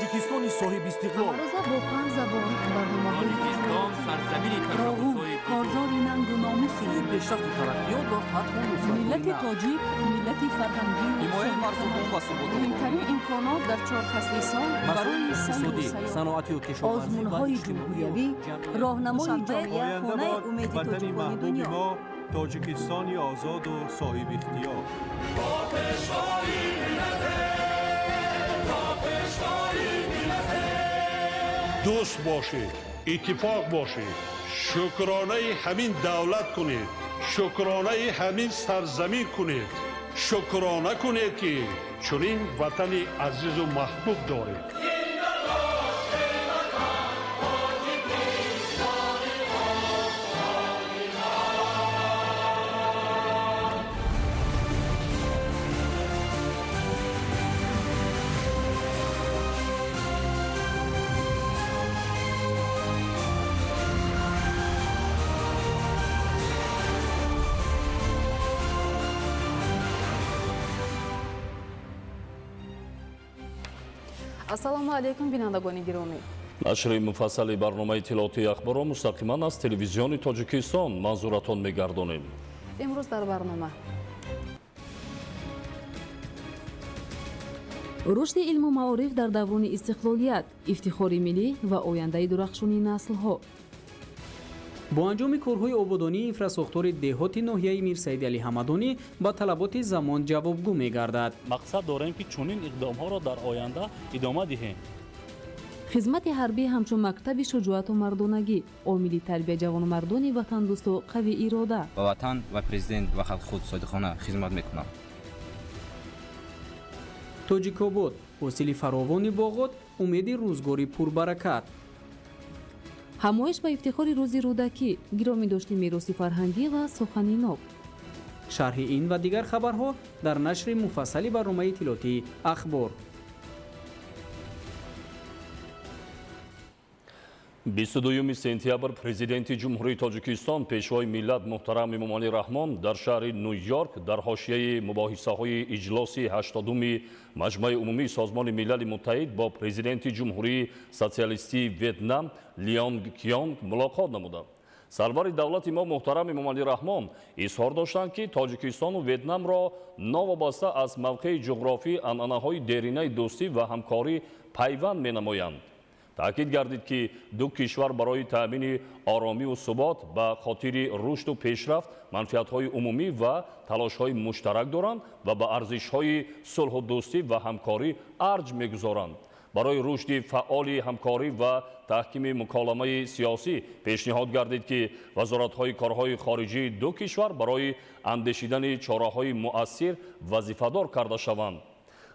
Тоҷикистони соҳибистиқлол. Ҳамарӯза бо панҷ забон барномаҳои Тоҷикистон сарзамини Роғун, ташаббусҳои корзори нангу номуси Сӯи пешрафту тараққиёт ва фатҳу нусратҳои миллати нав. тоҷик, миллати фарҳангӣ. Ҳимояи марзубум ва суботи Муҳимтарин имконот дар чор фасли сол масоили барои сайру иқтисодӣ, сайёҳат. саноатию кишоварзӣ ва Озмунҳои иҷтимоию ҷумҳуриявӣ, ҷамъиятӣ. роҳнамои Душанбе, ҷомеа, Оянда хонаи бод умеди ватани тоҷикони маҳбуби дунё. мо, Тоҷикистони озоду соҳибихтиёр. Дӯст бошед, иттифоқ бошед, шукронаи ҳамин давлат кунед, шукронаи ҳамин сарзамин кунед, шукрона кунед, ки чунин ватани азизу маҳбуб доред. Ассалому алайкум, бинандагони гиромӣ. Нашри муфассали барномаи иттилоотии Ахборро мустақиман аз Телевизиони Тоҷикистон манзуратон мегардонем. Имрӯз дар барнома: Рушди илму маориф дар даврони истиқлолият, ифтихори миллӣ ва ояндаи дурахшони наслҳо. Бо анҷоми корҳои ободонии инфрасохтори деҳоти ноҳияи Мирсаиди Алӣ Ҳамадонӣ ба талаботи замон ҷавобгӯ мегардад. Мақсад дорем, ки чунин иқдомҳоро дар оянда идома диҳем. Хизмати ҳарбӣ ҳамчун мактаби шуҷоату мардонагӣ, омили тарбия ҷавонмардони ватандӯсту қавиирода. Ба ватан ва президент ва халқи худ содиқона хизмат мекунам. Тоҷикобод, ҳосили фаровони боғот, умеди рӯзгори пурбаракат. Ҳамоиш ба ифтихори рӯзи Рӯдакӣ, гиромӣ дошти мероси фарҳангӣ ва сухани ноб. Шарҳи ин ва дигар хабарҳо дар нашри муфассали барномаи иттилоотии Ахбор. 22 сентябр Президенти Ҷумҳурии Тоҷикистон, Пешвои миллат муҳтарам Эмомалӣ Раҳмон дар шаҳри Ню-Йорк дар ҳошияи мубоҳисаҳои иҷлоси 80-уми Маҷмаи умумии Созмони Милали Муттаҳид бо Президенти Ҷумҳурии Социалистии Ветнам Лионг Кионг мулоқот намуданд. Сарвари давлати мо муҳтарам Эмомалӣ Раҳмон изҳор доштанд, ки Тоҷикистону Ветнамро новобаста аз мавқеи ҷуғрофӣ анъанаҳои деринаи дӯстӣ ва ҳамкорӣ пайванд менамоянд. Таъкид гардид, ки ду кишвар барои таъмини оромиву субот, ба хотири рушду пешрафт манфиатҳои умумӣ ва талошҳои муштарак доранд ва ба арзишҳои сулҳу дӯстӣ ва ҳамкорӣ арҷ мегузоранд. Барои рушди фаъоли ҳамкорӣ ва таҳкими муколамаи сиёсӣ пешниҳод гардид, ки вазоратҳои корҳои хориҷии ду кишвар барои андешидани чораҳои муассир вазифадор карда шаванд.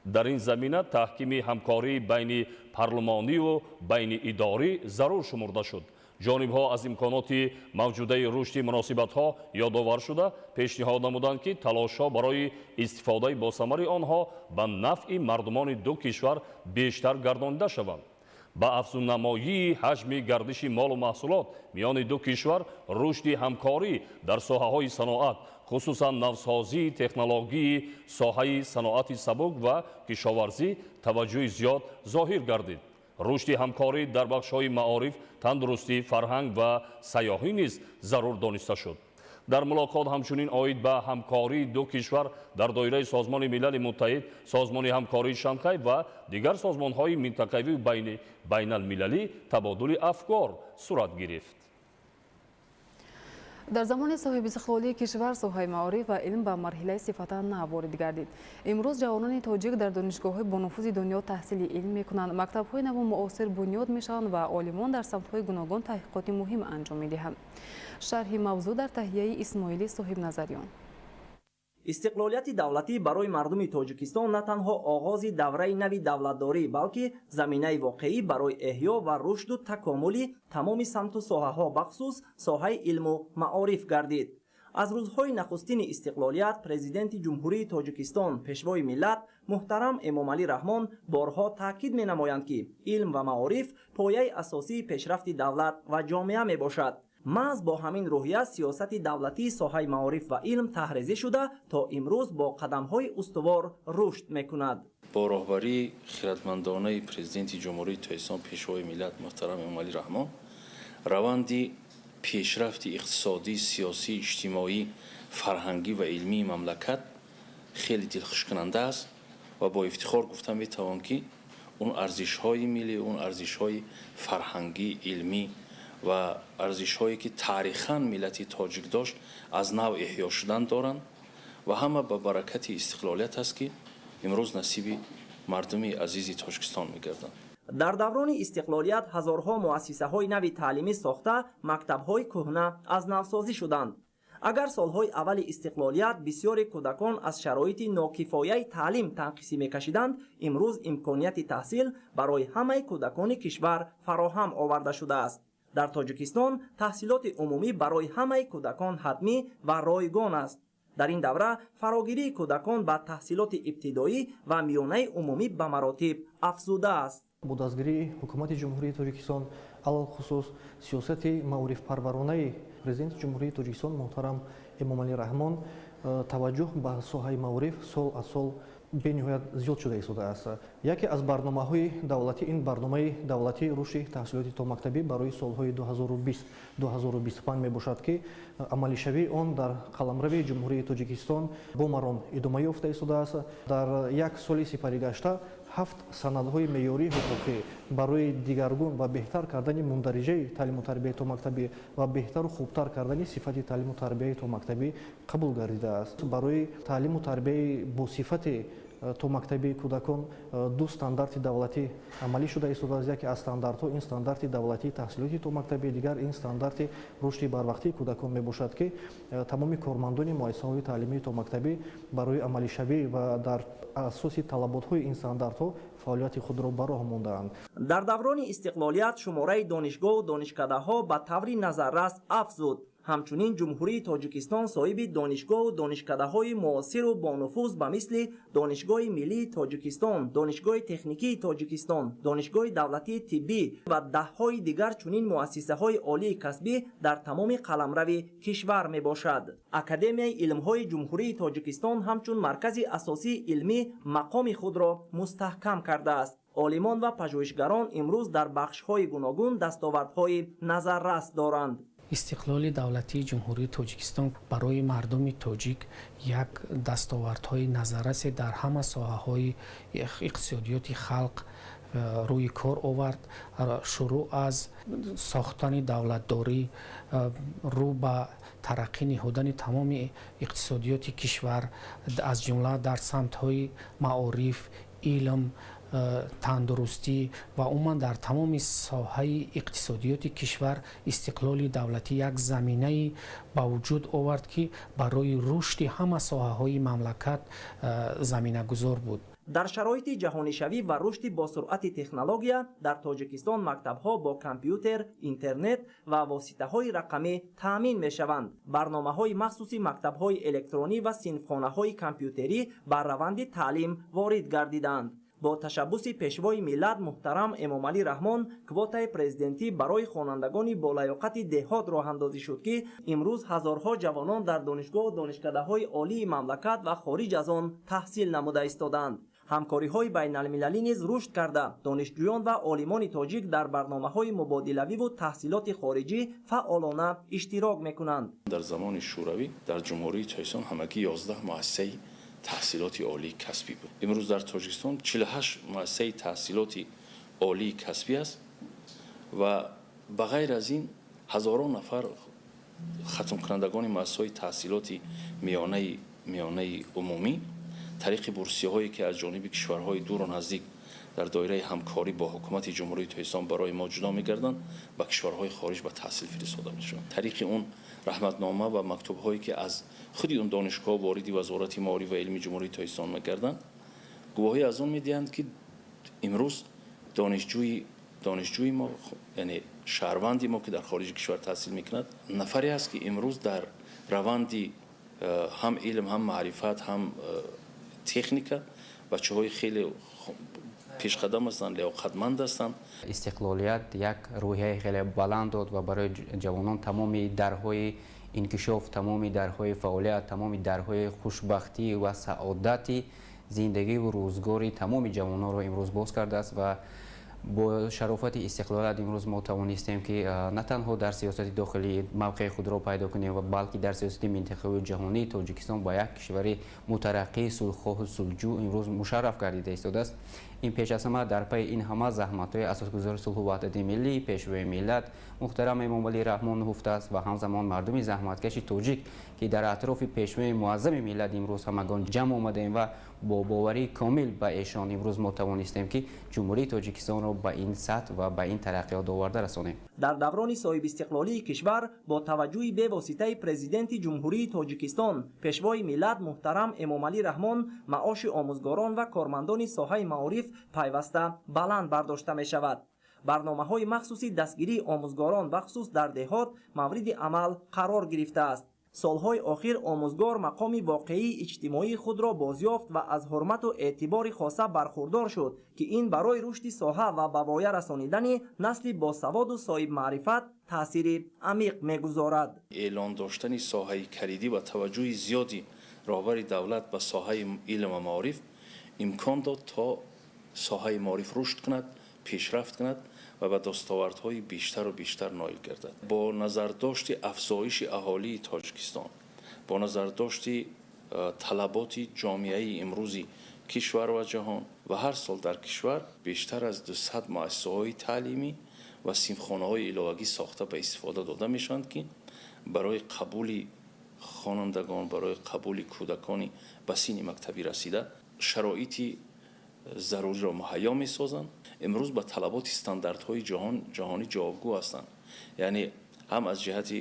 Дар ин замина таҳкими ҳамкории байни парлумониву байни идорӣ зарур шумурда шуд. Ҷонибҳо аз имконоти мавҷудаи рушди муносибатҳо ёдовар шуда, пешниҳод намуданд, ки талошҳо барои истифодаи босамари онҳо ба нафъи мардумони ду кишвар бештар гардонида шаванд. Ба афзуннамоии ҳаҷми гардиши молу маҳсулот миёни ду кишвар, рушди ҳамкорӣ дар соҳаҳои саноат, хусусан навсозии технологии соҳаи саноати сабук ва кишоварзӣ таваҷҷӯҳи зиёд зоҳир гардид. Рушди ҳамкорӣ дар бахшҳои маориф, тандурустӣ, фарҳанг ва сайёҳӣ низ зарур дониста шуд. Дар мулоқот ҳамчунин оид ба ҳамкории ду кишвар дар доираи Созмони Милали Муттаҳид, Созмони ҳамкории Шанхай ва дигар созмонҳои минтақавию байналмилалӣ табодули афкор сурат гирифт. Дар замони соҳибистиқлолии кишвар соҳаи маориф ва илм ба марҳилаи сифатан нав ворид гардид. Имрӯз ҷавонони тоҷик дар донишгоҳҳои бонуфузи дунё таҳсили илм мекунанд, мактабҳои наву муосир бунёд мешаванд ва олимон дар самтҳои гуногун таҳқиқоти муҳим анҷом медиҳанд. Шарҳи мавзӯъ дар таҳияи Исмоили Соҳибназариён. Истиқлолияти давлатӣ барои мардуми Тоҷикистон на танҳо оғози давраи нави давлатдорӣ, балки заминаи воқеӣ барои эҳё ва рушду такомули тамоми самту соҳаҳо, бахусус соҳаи илму маориф гардид. Аз рӯзҳои нахустини истиқлолият Президенти Ҷумҳурии Тоҷикистон, Пешвои миллат муҳтарам Эмомалӣ Раҳмон борҳо таъкид менамоянд, ки илм ва маориф пояи асосии пешрафти давлат ва ҷомеа мебошад. Маҳз бо ҳамин рӯҳия сиёсати давлатии соҳаи маориф ва илм таҳрезӣ шуда, то имрӯз бо қадамҳои устувор рушд мекунад. Бо роҳбарии хиратмандонаи Президенти Ҷумҳурии Тоҷикистон, Пешвои миллат муҳтарам Эмомалӣ Раҳмон, раванди пешрафти иқтисодӣ, сиёсӣ, иҷтимоӣ, фарҳангӣ ва илмии мамлакат хеле дилхушкунанда аст ва бо ифтихор гуфта метавон, ки он арзишҳои миллӣ, он арзишҳои фарҳангӣ, илмӣ ва арзишҳое, ки таърихан миллати тоҷик дошт, аз нав эҳё шудан доранд ва ҳама ба баракати истиқлолият аст, ки имрӯз насиби мардуми азизи Тоҷикистон мегарданд. Дар даврони истиқлолият ҳазорҳо муассисаҳои нави таълимӣ сохта, мактабҳои кӯҳна аз навсозӣ шуданд. Агар солҳои аввали истиқлолият бисёри кӯдакон аз шароити нокифояи таълим танқисӣ мекашиданд, имрӯз имконияти таҳсил барои ҳамаи кӯдакони кишвар фароҳам оварда шудааст. Дар Тоҷикистон таҳсилоти умумӣ барои ҳамаи кӯдакон ҳатмӣ ва ройгон аст. Дар ин давра фарогирии кӯдакон ба таҳсилоти ибтидоӣ ва миёнаи умумӣ ба маротиб афзудааст. Бо дастгирии Ҳукумати Ҷумҳурии Тоҷикистон, алалхусус сиёсати маорифпарваронаи Президенти Ҷумҳурии Тоҷикистон муҳтарам Эмомалӣ Раҳмон, таваҷҷӯҳ ба соҳаи маориф сол аз сол бениҳоят зиёд шуда истодааст. Яке аз барномаҳои давлатӣ ин барномаи давлатии рушди таҳсилоти томактабӣ барои солҳои 2020-2025 мебошад, ки амалишавии он дар қаламрави Ҷумҳурии Тоҷикистон бо маром идома ёфта истодааст. Дар як соли сипаригашта 7 санадҳои меъёрии ҳуқуқӣ барои дигаргун ва беҳтар кардани мундариҷаи таълиму тарбияи томактабӣ ва беҳтару хубтар кардани сифати таълиму тарбияи томактабӣ қабул гардидааст. Барои таълиму тарбияи босифати томактабии кӯдакон ду стандарти давлатӣ амалӣ шуда истодааст. Яке аз стандартҳо ин стандарти давлатии таҳсилоти томактабӣ, дигар ин стандарти рушди барвақтии кӯдакон мебошад, ки тамоми кормандони муассисаҳои таълимии томактабӣ барои амалишавӣ ва дар асоси талаботҳои ин стандартҳо фаъолияти худро ба роҳ мондаанд. Дар даврони истиқлолият шумораи донишгоҳу донишкадаҳо ба таври назаррас афзуд. Ҳамчунин Ҷумҳурии Тоҷикистон соҳиби донишгоҳу донишкадаҳои муосиру бонуфуз ба мисли Донишгоҳи миллии Тоҷикистон, Донишгоҳи техникии Тоҷикистон, Донишгоҳи давлатии тиббӣ ва даҳҳои дигар чунин муассисаҳои олии касбӣ дар тамоми қаламрави кишвар мебошад. Академияи илмҳои Ҷумҳурии Тоҷикистон ҳамчун маркази асосии илмӣ мақоми худро мустаҳкам кардааст. Олимон ва пажӯҳишгарон имрӯз дар бахшҳои гуногун дастовардҳои назаррас доранд. Истиқлоли давлатии Ҷумҳурии Тоҷикистон барои мардуми тоҷик як дастовардҳои назаррасе дар ҳама соҳаҳои иқтисодиёти халқ рӯи кор овард. Шурӯъ аз сохтани давлатдорӣ, рӯ ба тараққӣ ниҳодани тамоми иқтисодиёти кишвар, аз ҷумла дар самтҳои маориф, илм, тандурустӣ ва умуман дар тамоми соҳаи иқтисодиёти кишвар истиқлоли давлатӣ як заминае ба вуҷуд овард, ки барои рушди ҳама соҳаҳои мамлакат заминагузор буд. Дар шароити ҷаҳонишавӣ ва рушди босуръати технология дар Тоҷикистон мактабҳо бо компютер, интернет ва воситаҳои рақамӣ таъмин мешаванд. Барномаҳои махсуси мактабҳои электронӣ ва синфхонаҳои компютерӣ ба раванди таълим ворид гардиданд. Бо ташаббуси Пешвои миллат муҳтарам Эмомалӣ Раҳмон квотаи президентӣ барои хонандагони болаёқати деҳот роҳандозӣ шуд, ки имрӯз ҳазорҳо ҷавонон дар донишгоҳу донишкадаҳои олии мамлакат ва хориҷ аз он таҳсил намуда истодаанд. Ҳамкориҳои байналмилалӣ низ рушд карда, донишҷӯён ва олимони тоҷик дар барномаҳои мубодилавиву таҳсилоти хориҷӣ фаъолона иштирок мекунанд. Дар замони Шӯравӣ дар Ҷумҳурии Тоҷикистон ҳамагӣ 11 муассисаи таҳсилоти олии касбӣ буд. Имрӯз дар Тоҷикистон 48 муассисаи таҳсилоти олии касбӣ аст ва ба ғайр аз ин ҳазорон нафар хатмкунандагони муассисаҳои таҳсилоти миёнаи умумӣ тариқи бурсияҳое, ки аз ҷониби кишварҳои дуру наздик дар доираи ҳамкорӣ бо Ҳукумати Ҷумҳурии Тоҷикистон барои мо ҷудо мегарданд, ба кишварҳои хориҷ ба таҳсил фиристода мешаванд. Тариқи он раҳматнома ва мактубҳое, ки аз худи он донишгоҳ вориди Вазорати маориф ва илми Ҷумҳурии Тоҷикистон мегарданд, гувоҳӣ аз он медиҳанд, ки имрӯз донишҷӯи мо, яъне шаҳрванди мо, ки дар хориҷи кишвар таҳсил мекунад, нафаре аст, ки имрӯз дар раванди ҳам илм, ҳам маърифат, ҳам техника Бачаҳои хеле пешқадам ҳастанд, лиёқатманд ҳастанд. Истиқлолият як рӯҳияи хеле баланд дод ва барои ҷавонон тамоми дарҳои инкишоф, тамоми дарҳои фаъолият, тамоми дарҳои хушбахтӣ ва саодати зиндагиву рӯзгори тамоми ҷавононро имрӯз боз кардааст ва бо шарофати истиқлолият имрӯз мо тавонистем ки на танҳо дар сиёсати дохилӣ мавқеи худро пайдо кунем ва балки дар сиёсати минтақавию ҷаҳонии Тоҷикистон ба як кишвари мутараққии сулҳхоҳу сулҳҷӯ имрӯз мушарраф гардида истодааст. Ин пеш аз ҳама дар пайи ин ҳама заҳматҳои асосгузори сулҳу ваҳдати миллӣ, пешвои миллат муҳтарам Эмомалӣ Раҳмон нуҳуфтааст ва ҳамзамон мардуми заҳматкаши тоҷик, ки дар атрофи пешвои муаззами миллат имрӯз ҳамагон ҷамъ омадаем ва бо боварии комил ба эшон имрӯз мо тавонистем, ки Ҷумҳурии Тоҷикистонро ба ин сатҳ ва ба ин тараққиёт оварда расонем. Дар даврони соҳибистиқлолии кишвар бо таваҷҷӯҳи бевоситаи Президенти Ҷумҳурии Тоҷикистон, пешвои миллат муҳтарам Эмомалӣ Раҳмон маоши омӯзгорон ва кормандони соҳаи маориф пайваста баланд бардошта мешавад. Барномаҳои махсуси дастгирии омӯзгорон бахусус дар деҳот мавриди амал қарор гирифтааст. Солҳои охир омӯзгор мақоми воқеии иҷтимоии худро бозёфт ва аз ҳурмату эътибори хоса бархурдор шуд, ки ин барои рушди соҳа ва ба воя расонидани насли босаводу соҳибмаърифат таъсири амиқ мегузорад. Эълон доштани соҳаи калидӣ ва таваҷҷӯҳи зиёди роҳбари давлат ба соҳаи илм ва маориф имкон дод, то соҳаи маориф рушд кунад, пешрафт кунад ва ба дастовардҳои бештару бештар ноил гардад. Бо назардошти афзоиши аҳолии Тоҷикистон, бо назардошти талаботи ҷомеаи имрӯзи кишвар ва ҷаҳон ва ҳар сол дар кишвар бештар аз 200 муассисаҳои таълимӣ ва синфхонаҳои иловагӣ сохта ба истифода дода мешаванд, ки барои қабули хонандагон, барои қабули кӯдакони ба синни мактабӣ расида шароити заруриро муҳайё месозанд. Имрӯз ба талаботи стандартҳои ҷаҳонӣ ҷавобгӯ ҳастанд, яъне ҳам аз ҷиҳати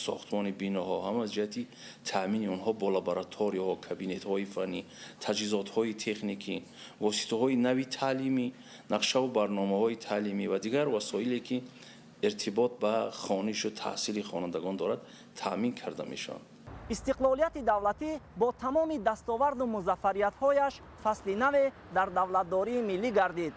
сохтмони биноҳо, ҳам аз ҷиҳати таъмини онҳо бо лабораторияҳо, кабинетҳои фаннӣ, таҷҳизотҳои техникӣ, воситаҳои нави таълимӣ, нақшаву барномаҳои таълимӣ ва дигар васоиле, ки иртибот ба хонишу таҳсили хонандагон дорад, таъмин карда мешаванд. Истиқлолияти давлатӣ бо тамоми дастоварду музаффариятҳояш фасли наве дар давлатдории миллӣ гардид.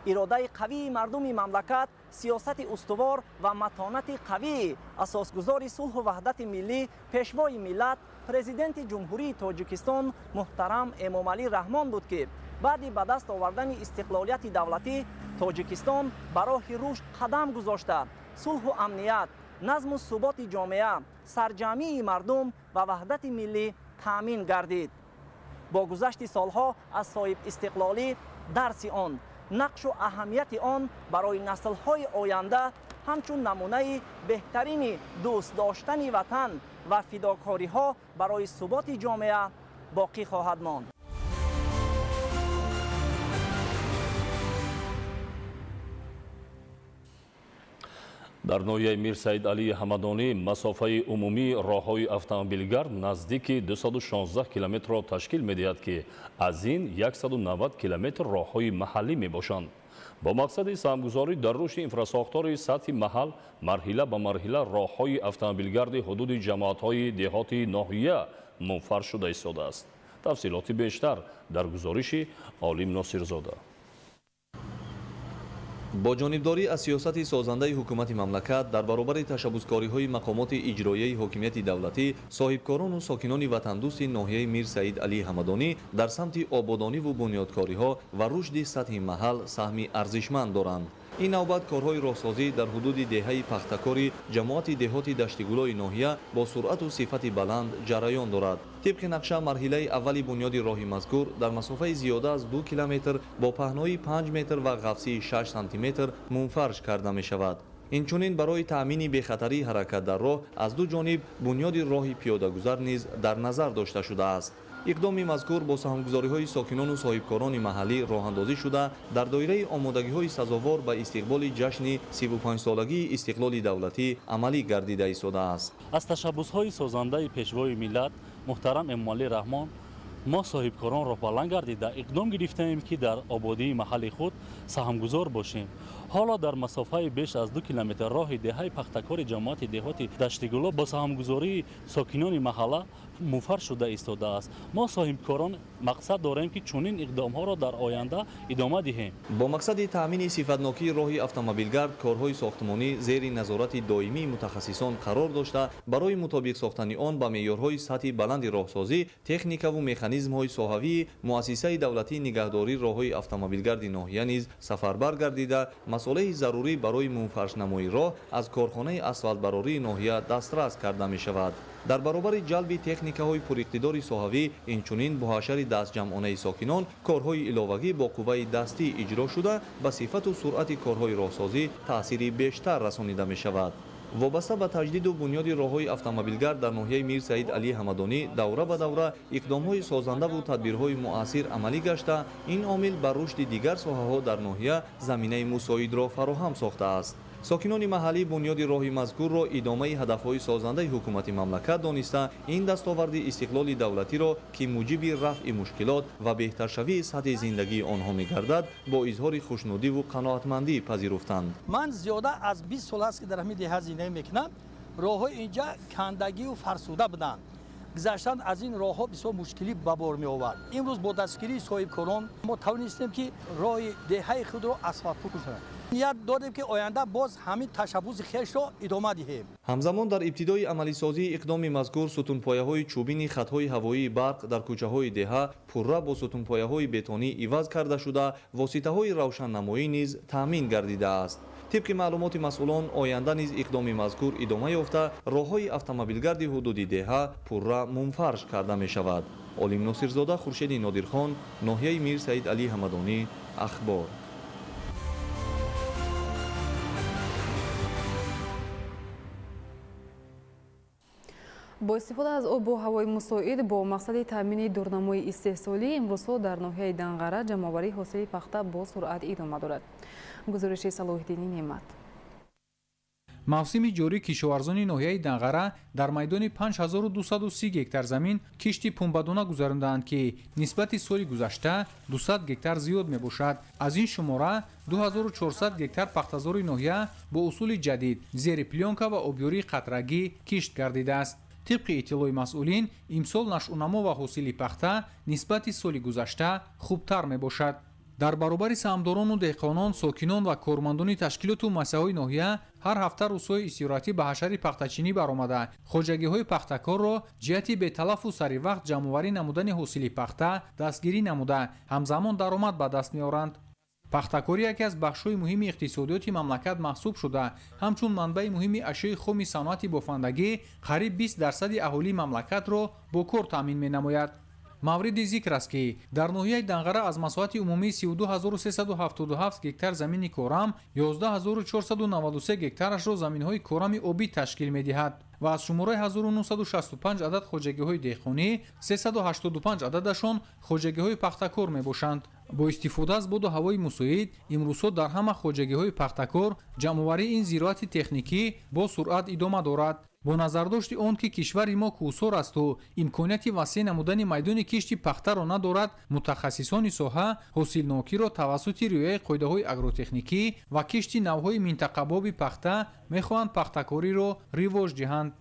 Иродаи қавии мардуми мамлакат, сиёсати устувор ва матонати қавии асосгузори сулҳу ваҳдати миллӣ, пешвои миллат, Президенти Ҷумҳурии Тоҷикистон муҳтарам Эмомалӣ Раҳмон буд, ки баъди ба даст овардани истиқлолияти давлатӣ Тоҷикистон ба роҳи рушд қадам гузошта, сулҳу амният, назму суботи ҷомеа, сарҷамъии мардум ва ваҳдати миллӣ таъмин гардид. Бо гузашти солҳо аз соҳибистиқлолӣ дарси он, нақшу аҳамияти он барои наслҳои оянда ҳамчун намунаи беҳтарини дӯст доштани ватан ва фидокориҳо барои суботи ҷомеа боқӣ хоҳад монд. Дар ноҳияи Мирсаид Алии Ҳамадонӣ масофаи умумии роҳҳои автомобилгард наздики 216 километрро ташкил медиҳад, ки аз ин 190 километр роҳҳои маҳаллӣ мебошанд. Бо мақсади саҳмгузорӣ дар рушди инфрасохтори сатҳи маҳал марҳила ба марҳила роҳҳои автомобилгарди ҳудуди ҷамоатҳои деҳоти ноҳия мунфар шуда истодааст. Тафсилоти бештар дар гузориши Олим Носирзода. Бо ҷонибдорӣ аз сиёсати созандаи ҳукумати мамлакат дар баробари ташаббускориҳои мақомоти иҷроияи ҳокимияти давлатӣ, соҳибкорону сокинони ватандӯсти ноҳияи Мир Саид Алии Ҳамадонӣ дар самти ободониву бунёдкориҳо ва рушди сатҳи маҳал саҳми арзишманд доранд. Ин навбат корҳои роҳсозӣ дар ҳудуди деҳаи Пахтакори ҷамоати деҳоти Даштигулои ноҳия бо суръату сифати баланд ҷараён дорад. Тибқи нақша, марҳилаи аввали бунёди роҳи мазкур дар масофаи зиёда аз 2 километр бо паҳноии 5 метр ва ғафсии 6 сантиметр мунфарш карда мешавад. Инчунин барои таъмини бехатарии ҳаракат дар роҳ аз ду ҷониб бунёди роҳи пиёдагузар низ дар назар дошта шудааст. Иқдоми мазкур бо саҳмгузориҳои сокинону соҳибкорони маҳаллӣ роҳандозӣ шуда, дар доираи омодагиҳои сазовор ба истиқболи ҷашни 35-солагии истиқлоли давлатӣ амалӣ гардида истодааст. Аз ташаббусҳои созандаи пешвои миллат муҳтарам Эмомалӣ Раҳмон мо соҳибкорон роҳбаланд гардида иқдом гирифтаем, ки дар ободии маҳалли худ саҳмгузор бошем. Ҳоло дар масофаи беш аз 2 километр роҳи деҳаи Пахтакори ҷамоати деҳоти Даштигуло бо саҳмгузории сокинони маҳалла муфар шуда истодааст. Мо соҳибкорон Мақсад дорем, ки чунин иқдомҳоро дар оянда идома диҳем. Бо мақсади таъмини сифатнокии роҳи автомобилгард корҳои сохтмонӣ зери назорати доимии мутахассисон қарор дошта, барои мутобиқ сохтани он ба меъёрҳои сатҳи баланди роҳсозӣ, техникаву механизмҳои соҳавии муассисаи давлатии нигаҳдории роҳҳои автомобилгарди ноҳия низ сафарбар гардида, масолеҳи зарурӣ барои мунфаршнамоии роҳ аз корхонаи асфалтбарории ноҳия дастрас карда мешавад. Дар баробари ҷалби техникаҳои пуриқтидори соҳавӣ, инчунин бо ҳашари дастҷамъонаи сокинон корҳои иловагӣ бо қувваи дастӣ иҷро шуда, ба сифату суръати корҳои роҳсозӣ таъсири бештар расонида мешавад. Вобаста ба таҷдиду бунёди роҳҳои автомобилгард дар ноҳияи Мир Саид Алии Ҳамадонӣ давра ба давра иқдомҳои созандаву тадбирҳои муассир амалӣ гашта, ин омил ба рушди дигар соҳаҳо дар ноҳия заминаи мусоидро фароҳам сохтааст. Сокинони маҳаллӣ бунёди роҳи мазкурро идомаи ҳадафҳои созандаи ҳукумати мамлакат дониста, ин дастоварди истиқлоли давлатиро, ки муҷиби рафъи мушкилот ва беҳтаршавии сатҳи зиндагии онҳо мегардад, бо изҳори хушнудиву қаноатмандӣ пазируфтанд. Ман зиёда аз 20 сол аст, ки дар ҳамин деҳа зиндагӣ мекунам. Роҳҳои инҷа кандагию фарсуда буданд. Гузаштан аз ин роҳҳо бисёр мушкилӣ ба бор меовард. Имрӯз бо дастгирии соҳибкорон мо тавонистем, ки роҳи деҳаи худро асфалтпӯш кунем. Ният дорем, ки оянда боз ҳамин ташаббуси хешро идома диҳем. Ҳамзамон дар ибтидои амалисозии иқдоми мазкур сутунпояҳои чӯбини хатҳои ҳавоии барқ дар кӯчаҳои деҳа пурра бо сутунпояҳои бетонӣ иваз карда шуда, воситаҳои равшаннамоӣ низ таъмин гардидааст. Тибқи маълумоти масъулон, оянда низ иқдоми мазкур идома ёфта, роҳҳои автомобилгарди ҳудуди деҳа пурра мунфарш карда мешавад. Олим Носирзода, Хуршеди Нодирхон, ноҳияи Мир Саид Алӣ Ҳамадонӣ, Ахбор. Бо истифода аз обу ҳавои мусоид бо мақсади таъмини дурнамои истеҳсолӣ, имрӯзҳо дар ноҳияи Данғара ҷамъоварии ҳосили пахта бо суръат идома дорад. Гузориши Салоҳиддини Неъмат. Мавсими ҷорӣ кишоварзони ноҳияи Данғара дар майдони 5230 гектар замин кишти пунбадона гузарондаанд, ки нисбати соли гузашта 200 гектар зиёд мебошад. Аз ин шумора 2400 гектар пахтазори ноҳия бо усули ҷадид зери плёнка ва обёрии қатрагӣ кишт гардидааст. Тибқи иттилои масъулин, имсол нашъунамо ва ҳосили пахта нисбати соли гузашта хубтар мебошад. Дар баробари саҳмдорону деҳқонон, сокинон ва кормандони ташкилоту муассисаҳои ноҳия ҳар ҳафта рӯзҳои истироҳатӣ ба ҳашари пахтачинӣ баромада, хоҷагиҳои пахтакорро ҷиҳати беталафу саривақт ҷамъоварӣ намудани ҳосили пахта дастгирӣ намуда, ҳамзамон даромад ба даст меоранд. Пахтакорӣ яке аз бахшҳои муҳими иқтисодиёти мамлакат маҳсуб шуда, ҳамчун манбаи муҳими ашёи хоми саноати бофандагӣ қариб 20% аҳолии мамлакатро бо кор таъмин менамояд. Мавриди зикр аст, ки дар ноҳияи Данғара аз масоҳати умумии 32377 гектар замини корам 11493 гектарашро заминҳои корами обӣ ташкил медиҳад ва аз шумораи 1965 адад хоҷагиҳои деҳқонӣ 385 ададашон хоҷагиҳои пахтакор мебошанд. Бо истифода аз боду ҳавои мусоид, имрӯзҳо дар ҳама хоҷагиҳои пахтакор ҷамъоварии ин зироати техникӣ бо суръат идома дорад. Бо назардошти он, ки кишвари мо кӯҳсор асту имконияти васеъ намудани майдони кишти пахтаро надорад, мутахассисони соҳа ҳосилнокиро тавассути риояи қоидаҳои агротехникӣ ва кишти навъҳои минтақабоби пахта мехоҳанд пахтакориро ривоҷ диҳанд.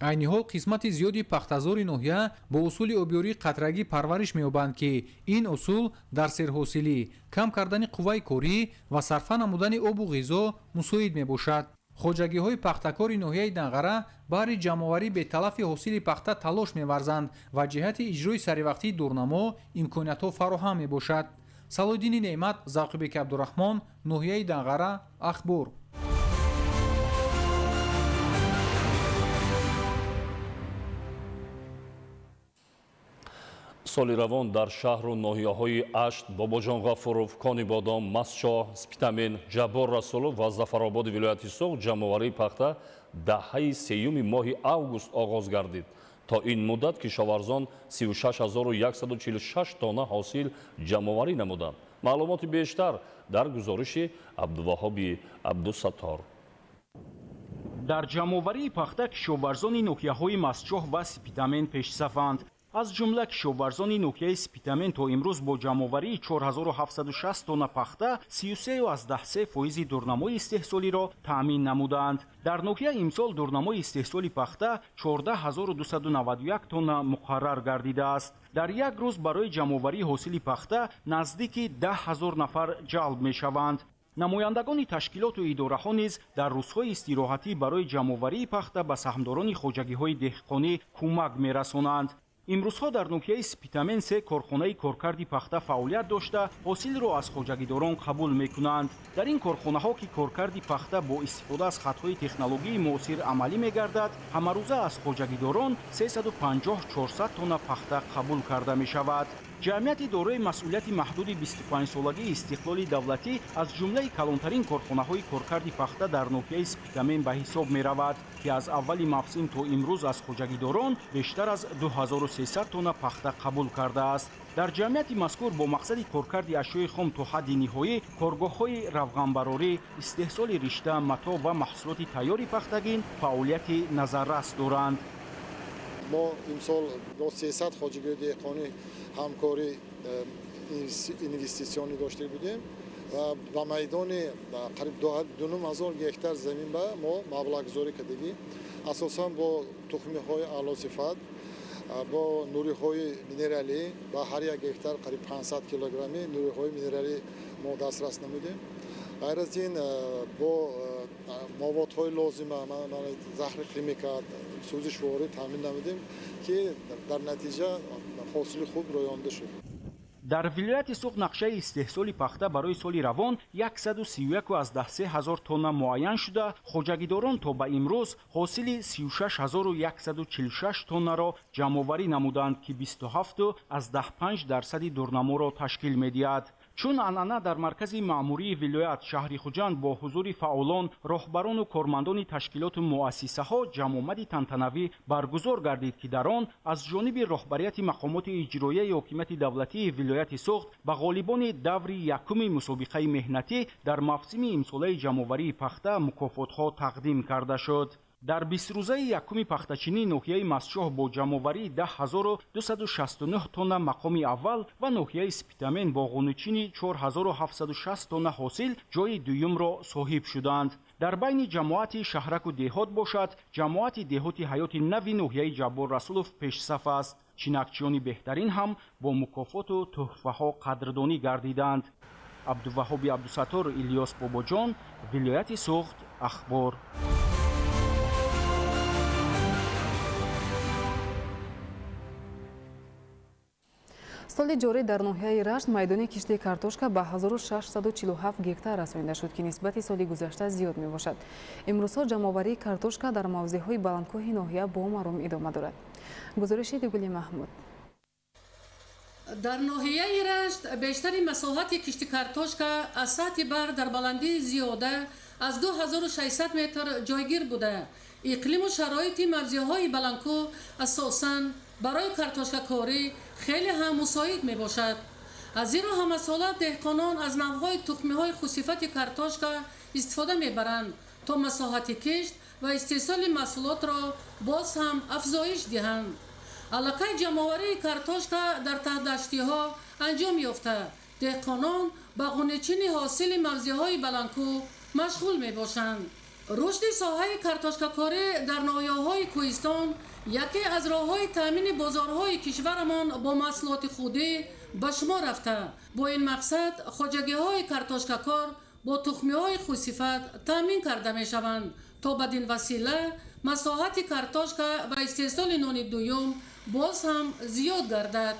Айни ҳол қисмати зиёди пахтазори ноҳия бо усули обёрии қатрагӣ парвариш меёбанд, ки ин усул дар серҳосилӣ, кам кардани қувваи корӣ ва сарфа намудани обу ғизо мусоид мебошад. Хоҷагиҳои пахтакори ноҳияи Данғара баҳри ҷамъоварии беталафи ҳосили пахта талош меварзанд ва ҷиҳати иҷрои саривақтии дурнамо имкониятҳо фароҳам мебошад. Салоҳиддини Неъмат, Завқибеки Абдураҳмон, ноҳияи Данғара, Ахбор. Соли равон дар шаҳру ноҳияҳои Ашт, Бобоҷон Ғафуров, Конибодом, Мастчоҳ, Спитамен, Ҷаббор Расулов ва Зафарободи вилояти Суғд ҷамъоварии пахта даҳаи сеюми моҳи август оғоз гардид. То ин муддат кишоварзон 36146 тонна ҳосил ҷамъоварӣ намуданд. Маълумоти бештар дар гузориши Абдуваҳоби Абдусаттор. Дар ҷамъоварии пахта кишоварзони ноҳияҳои Мастчоҳ ва Спитамен пешсафанд. Аз ҷумла кишоварзони ноҳияи Спитамен то имрӯз бо ҷамъоварии 4760 тонна пахта 33,3 фоизи дурнамои истеҳсолиро таъмин намудаанд. Дар ноҳия имсол дурнамои истеҳсоли пахта 14291 тонна муқаррар гардидааст. Дар як рӯз барои ҷамъоварии ҳосили пахта наздики 10 000 нафар ҷалб мешаванд. Намояндагони ташкилоту идораҳо низ дар рӯзҳои истироҳатӣ барои ҷамъоварии пахта ба саҳмдорони хоҷагиҳои деҳқонӣ кӯмак мерасонанд. Имрӯзҳо дар ноҳияи Спитамен се корхонаи коркарди пахта фаъолият дошта, ҳосилро аз хоҷагидорон қабул мекунанд. Дар ин корхонаҳо, ки коркарди пахта бо истифода аз хатҳои технологияи муосир амалӣ мегардад, ҳамарӯза аз хоҷагидорон 350-400 тонна пахта қабул карда мешавад. Ҷамъияти дорои масъулияти маҳдуди 25-солагии истиқлоли давлатӣ аз ҷумлаи калонтарин корхонаҳои коркарди пахта дар ноҳияи Спитамен ба ҳисоб меравад, ки аз аввали мавсим то имрӯз аз хоҷагидорон бештар аз 2300 тонна пахта қабул кардааст. Дар ҷамъияти мазкур бо мақсади коркарди ашёи хом то ҳадди ниҳоӣ коргоҳҳои равғанбарорӣ, истеҳсоли ришта, матоъ ва маҳсулоти тайёри пахтагин фаъолияти назаррас доранд. Мо имсол бо 300 хоҷагиҳои деҳқонӣ ҳамкорӣ инвеститсионӣ дошта будем ва ба майдони қариб 2,5 гектар замин ба мо маблағгузорӣ кардагӣ, асосан бо тухмиҳои аълосифат, бо нуриҳои минералӣ. Ба ҳар як гектар қариб 500 килограмми нуриҳои минералӣ мо дастрас намудем. Ғайр аз ин, бо моводҳои лозима, заҳри химикат, сӯзишворӣ таъмин намудем, ки дар натиҷа ҳосили хуб рӯёнда шуд. Дар вилояти Суғд нақшаи истеҳсоли пахта барои соли равон 131,3 ҳазор тонна муайян шуда, хоҷагидорон то ба имрӯз ҳосили 36146 тоннаро ҷамъоварӣ намуданд, ки 27,5 дарсади дурнаморо ташкил медиҳад. Чун анъана дар маркази маъмурии вилоят шаҳри Хуҷанд бо ҳузури фаъолон, роҳбарону кормандони ташкилоту муассисаҳо ҷамъомади тантанавӣ баргузор гардид, ки дар он аз ҷониби роҳбарияти мақомоти иҷроияи ҳокимияти давлатии вилояти Суғд ба ғолибони даври якуми мусобиқаи меҳнатӣ дар мавсими имсолаи ҷамъоварии пахта мукофотҳо тақдим карда шуд. Дар 20-рӯзаи якуми пахтачинии ноҳияи Мастчоҳ бо ҷамъоварии 10269 тонна мақоми аввал ва ноҳияи Спитамен бо ғунучини 4760 тонна ҳосил ҷои дуюмро соҳиб шуданд. Дар байни ҷамоати шаҳраку деҳот бошад, ҷамоати деҳоти Ҳаёти нави ноҳияи Ҷаббор Расулов пешсаф аст. Чинакчиёни беҳтарин ҳам бо мукофоту тӯҳфаҳо қадрдонӣ гардиданд. Абдуваҳоби Абдусаттор, Илёс Бобоҷон, вилояти Суғд, Ахбор. Соли ҷорӣ дар ноҳияи Рашт майдони кишти картошка ба 1647 гектар расонида шуд, ки нисбати соли гузашта зиёд мебошад. Имрӯзҳо ҷамъоварии картошка дар мавзеъҳои баландкӯҳи ноҳия бо маром идома дорад. Гузориши Дигули Маҳмуд. Дар ноҳияи Рашт бештари масоҳати кишти картошка аз сатҳи баҳр дар баландии зиёда аз 2600 метр ҷойгир буда, иқлиму шароити мавзеъҳои баландкӯҳ асосан барои картошкакорӣ хеле ҳам мусоид мебошад. Аз ин рӯ ҳамасола деҳқонон аз навъҳои тухмиҳои хусифати картошка истифода мебаранд, то масоҳати кишт ва истеҳсоли маҳсулотро боз ҳам афзоиш диҳанд. Аллакай ҷамъоварии картошка дар таҳдаштиҳо анҷом ёфта, деҳқонон ба ғуничини ҳосили мавзеъҳои баландкӯҳ машғул мебошанд. Рушди соҳаи картошкакорӣ дар ноҳияҳои кӯҳистон яке аз роҳҳои таъмини бозорҳои кишварамон бо маҳсулоти худӣ ба шумор рафта, бо ин мақсад хоҷагиҳои картошкакор бо тухмиҳои хусифат таъмин карда мешаванд, то бадин васила масоҳати картошка ва истеҳсоли нони дуюм боз ҳам зиёд гардад.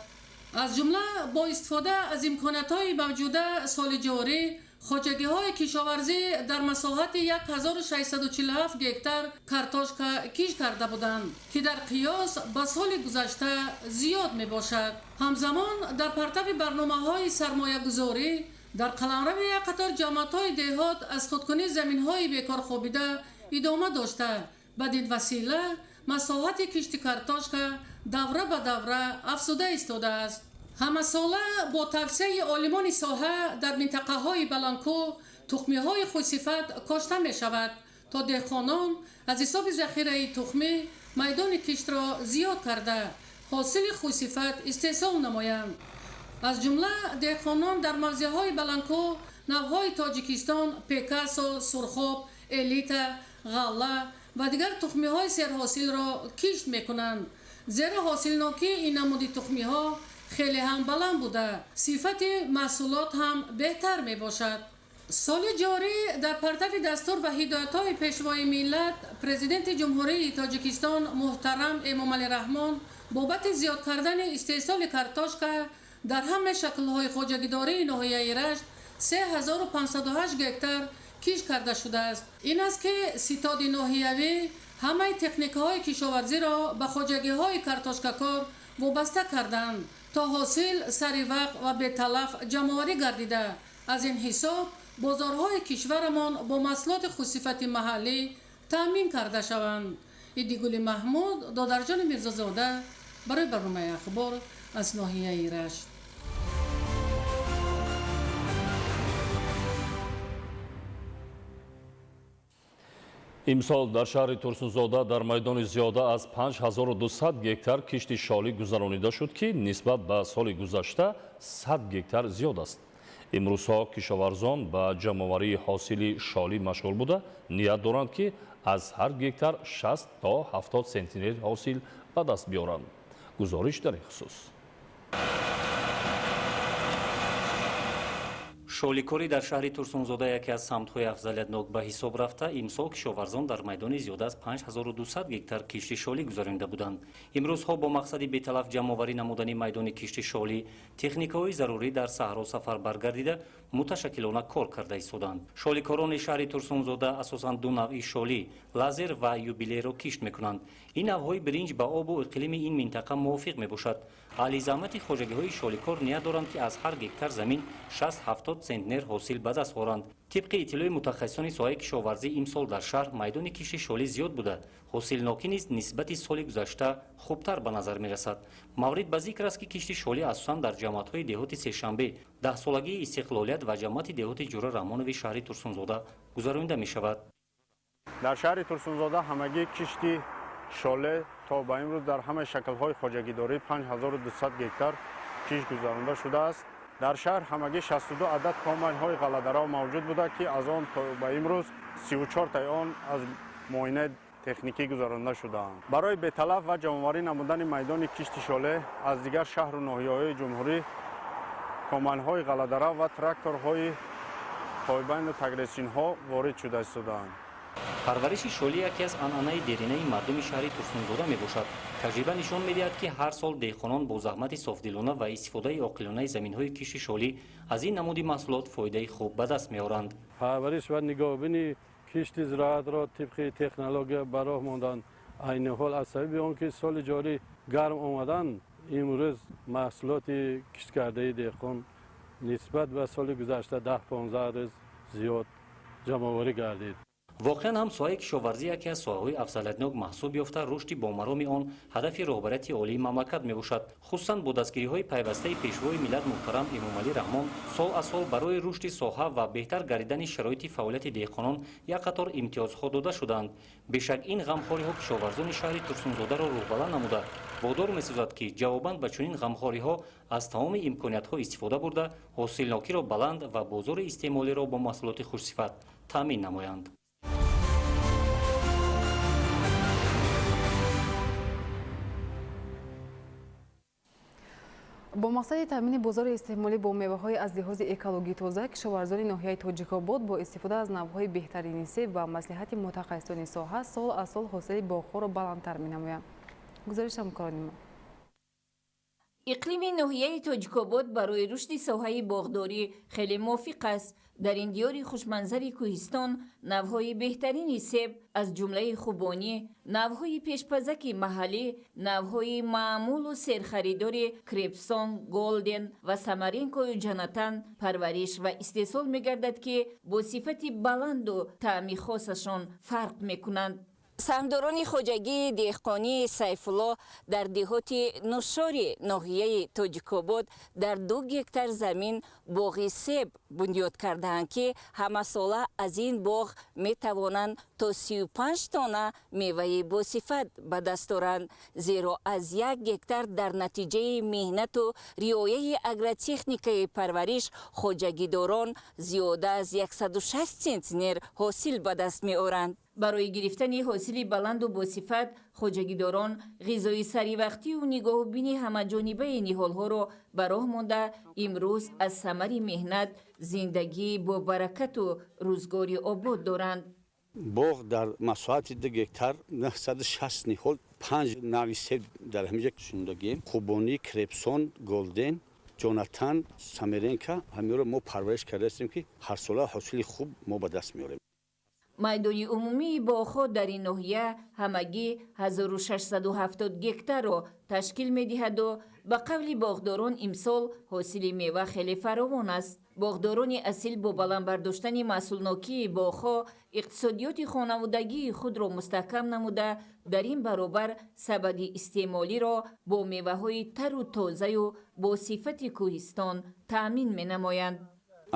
Аз ҷумла бо истифода аз имкониятҳои мавҷуда соли ҷорӣ хоҷагиҳои кишоварзӣ дар масоҳати 1647 гектар картошка кишт карда буданд, ки дар қиёс ба соли гузашта зиёд мебошад. Ҳамзамон дар партави барномаҳои сармоягузорӣ дар қаламрави як қатор ҷамоатҳои деҳот аз худкунии заминҳои бекорхобида идома дошта, бадин васила масоҳати кишти картошка давра ба давра афзуда истодааст. Ҳамасола бо тавсияи олимони соҳа дар минтақаҳои баландкӯҳ тухмиҳои хусифат кошта мешавад, то деҳқонон аз ҳисоби захираи тухмӣ майдони киштро зиёд карда, ҳосили хушсифат истеҳсол намоянд. Аз ҷумла деҳқонон дар мавзеъҳои баландкӯҳ навъҳои Тоҷикистон, Пикассо, Сурхоб, Элита, ғалла ва дигар тухмиҳои серҳосилро кишт мекунанд. Зеро ҳосилнокии ин намуди тухмиҳо хеле ҳам баланд буда, сифати маҳсулот ҳам беҳтар мебошад. Соли ҷорӣ дар партави дастур ва ҳидоятҳои Пешвои миллат, Президенти Ҷумҳурии Тоҷикистон муҳтарам Эмомалӣ Раҳмон бобати зиёд кардани истеҳсоли картошка дар ҳама шаклҳои хоҷагидории ноҳияи Рашт 3508 гектар кишт карда шудааст. Ин аст ки ситоди ноҳиявӣ ҳамаи техникаҳои кишоварзиро ба хоҷагиҳои картошкакор вобаста карданд, то ҳосил сари вақт ва беталаф ҷамъоварӣ гардида, аз ин ҳисоб бозорҳои кишварамон бо маҳсулоти хушсифати маҳаллӣ таъмин карда шаванд. Идигули Маҳмуд, Додарҷони Мирзозода барои барномаи Ахбор аз ноҳияи Рашт. Имсол дар шаҳри Турсунзода дар майдони зиёда аз 5200 гектар кишти шолӣ гузаронида шуд, ки нисбат ба соли гузашта 100 гектар зиёд аст. Имрӯзҳо кишоварзон ба ҷамъоварии ҳосили шолӣ машғул буда, ният доранд, ки аз ҳар гектар 60 то 70 сентнер ҳосил ба даст биёранд. Гузориш дар ин хусус. Шоликорӣ дар шаҳри Турсунзода яке аз самтҳои афзалиятнок ба ҳисоб рафта, имсол кишоварзон дар майдони зиёда аз 5200 гектар кишти шолӣ гузаронида буданд. Имрӯзҳо бо мақсади беталаф ҷамъоварӣ намудани майдони кишти шолӣ техникаҳои зарурӣ дар саҳро сафарбар гардида, муташаккилона кор карда истоданд. Шоликорони шаҳри Турсунзода асосан ду навъи шолӣ, лазер ва юбилейро кишт мекунанд. Ин навъҳои биринҷ ба обу иқлими ин минтақа мувофиқ мебошад. Аҳли заҳмати хоҷагиҳои шоликор ният доранд, ки аз ҳар гектар замин 60-70 центнер ҳосил ба даст оранд. Тибқи иттилои мутахассисони соҳаи кишоварзӣ, имсол дар шаҳр майдони кишти шолӣ зиёд буда, ҳосилнокӣ низ нисбати соли гузашта хубтар ба назар мерасад. Маврид ба зикр аст, ки кишти шолӣ асосан дар ҷамоатҳои деҳоти Сешанбе, даҳсолагии Истиқлолият ва ҷамоати деҳоти Ҷура Раҳмонови шаҳри Турсунзода гузаронида мешавад. Дар шаҳри Турсунзода ҳамагӣ кишти шоле то ба имрӯз дар ҳамаи шаклҳои хоҷагидорӣ 5200 гектар кишт гузаронда шудааст. Дар шаҳр ҳамагӣ 62 адад комбайнҳои ғалладарав мавҷуд буда, ки аз он то ба имрӯз 34 таи он аз муоинаи техникӣ гузаронда шудаанд. Барои беталаф ва ҷамъоварӣ намудани майдони кишти шоле аз дигар шаҳру ноҳияҳои ҷумҳурӣ комбайнҳои ғалладарав ва тракторҳои пойбанду тагресинҳо ворид шуда истодаанд. Парвариши шолӣ яке аз анъанаи деринаи мардуми шаҳри Турсунзода мебошад. Таҷриба нишон медиҳад, ки ҳар сол деҳқонон бо заҳмати софдилона ва истифодаи оқилонаи заминҳои кишти шолӣ аз ин намуди маҳсулот фоидаи хуб ба даст меоранд. Парвариш ва нигоҳубини кишти зироатро тибқи технология ба роҳ монданд. Айни ҳол аз сабаби он ки соли ҷорӣ гарм омадан, имрӯз маҳсулоти кишткардаи деҳқон нисбат ба соли гузашта 10-15 рӯз зиёд ҷамъоварӣ гардид. Воқеан ҳам соҳаи кишоварзӣ яке аз соҳаҳои афзалиятнок маҳсуб ёфта, рушди бомароми он ҳадафи роҳбарияти олии мамлакат мебошад. Хусусан бо дастгириҳои пайвастаи Пешвои миллат муҳтарам Эмомалӣ Раҳмон сол аз сол барои рушди соҳа ва беҳтар гардидани шароити фаъолияти деҳқонон як қатор имтиёзҳо дода шуданд. Бешак, ин ғамхориҳо кишоварзони шаҳри Турсунзодаро рӯҳбаланд намуда, водор месозад, ки ҷавобан ба чунин ғамхориҳо аз тамоми имкониятҳо истифода бурда, ҳосилнокиро баланд ва бозори истеъмолиро бо маҳсулоти хушсифат таъмин намоянд. Бо мақсади таъмини бозори истеъмолӣ бо меваҳои аз лиҳози экологӣ тоза, кишоварзони ноҳияи Тоҷикобод бо истифода аз навъҳои беҳтарини себ ва маслиҳати мутахассисони соҳа сол аз сол ҳосили боғҳоро баландтар менамоянд. Гузориш ҳамкорони мо. Иқлими ноҳияи Тоҷикобод барои рушди соҳаи боғдорӣ хеле мувофиқ аст. Дар ин диёри хушманзари кӯҳистон навъҳои беҳтарини себ аз ҷумлаи хубонӣ, навъҳои пешпазаки маҳаллӣ, навъҳои маъмулу серхаридори крепсон, голден ва самаринкою ҷанатан парвариш ва истеҳсол мегардад, ки бо сифати баланду таъми хосашон фарқ мекунанд. Саҳмдорони хоҷагии деҳқонии Сайфулло дар деҳоти Нушори ноҳияи Тоҷикобод дар 2 гектар замин боғи себ бунёд кардаанд, ки ҳамасола аз ин боғ метавонанд то 35 тонна меваи босифат ба даст оранд, зеро аз 1 гектар дар натиҷаи меҳнату риояи агротехникаи парвариш хоҷагидорон зиёда аз 160 центнер ҳосил ба даст меоранд. Барои гирифтани ҳосили баланду босифат хоҷагидорон ғизои саривақтию нигоҳубини ҳамаҷонибаи ниҳолҳоро ба роҳ монда, имрӯз аз самари меҳнат зиндагии бобаракату рӯзгори обод доранд. Боғ дар масоҳати 2 гектар 960 ниҳол, 5 нави себ дар ҳаминҷа шинондагием. Хубонӣ, Крепсон, Голден, Ҷонатан, Самеренка, ҳаминро мо парвариш кардаастем, ки ҳарсола ҳосили хуб мо ба даст меорем. Майдони умумии боғҳо дар ин ноҳия ҳамагӣ 1670 гектарро ташкил медиҳаду ба қавли боғдорон имсол ҳосили мева хеле фаровон аст. Боғдорони асил бо баланд бардоштани маҳсулнокии боғҳо иқтисодиёти хонаводагии худро мустаҳкам намуда, дар ин баробар сабади истеъмолиро бо меваҳои тару тозаю бо сифати кӯҳистон таъмин менамоянд.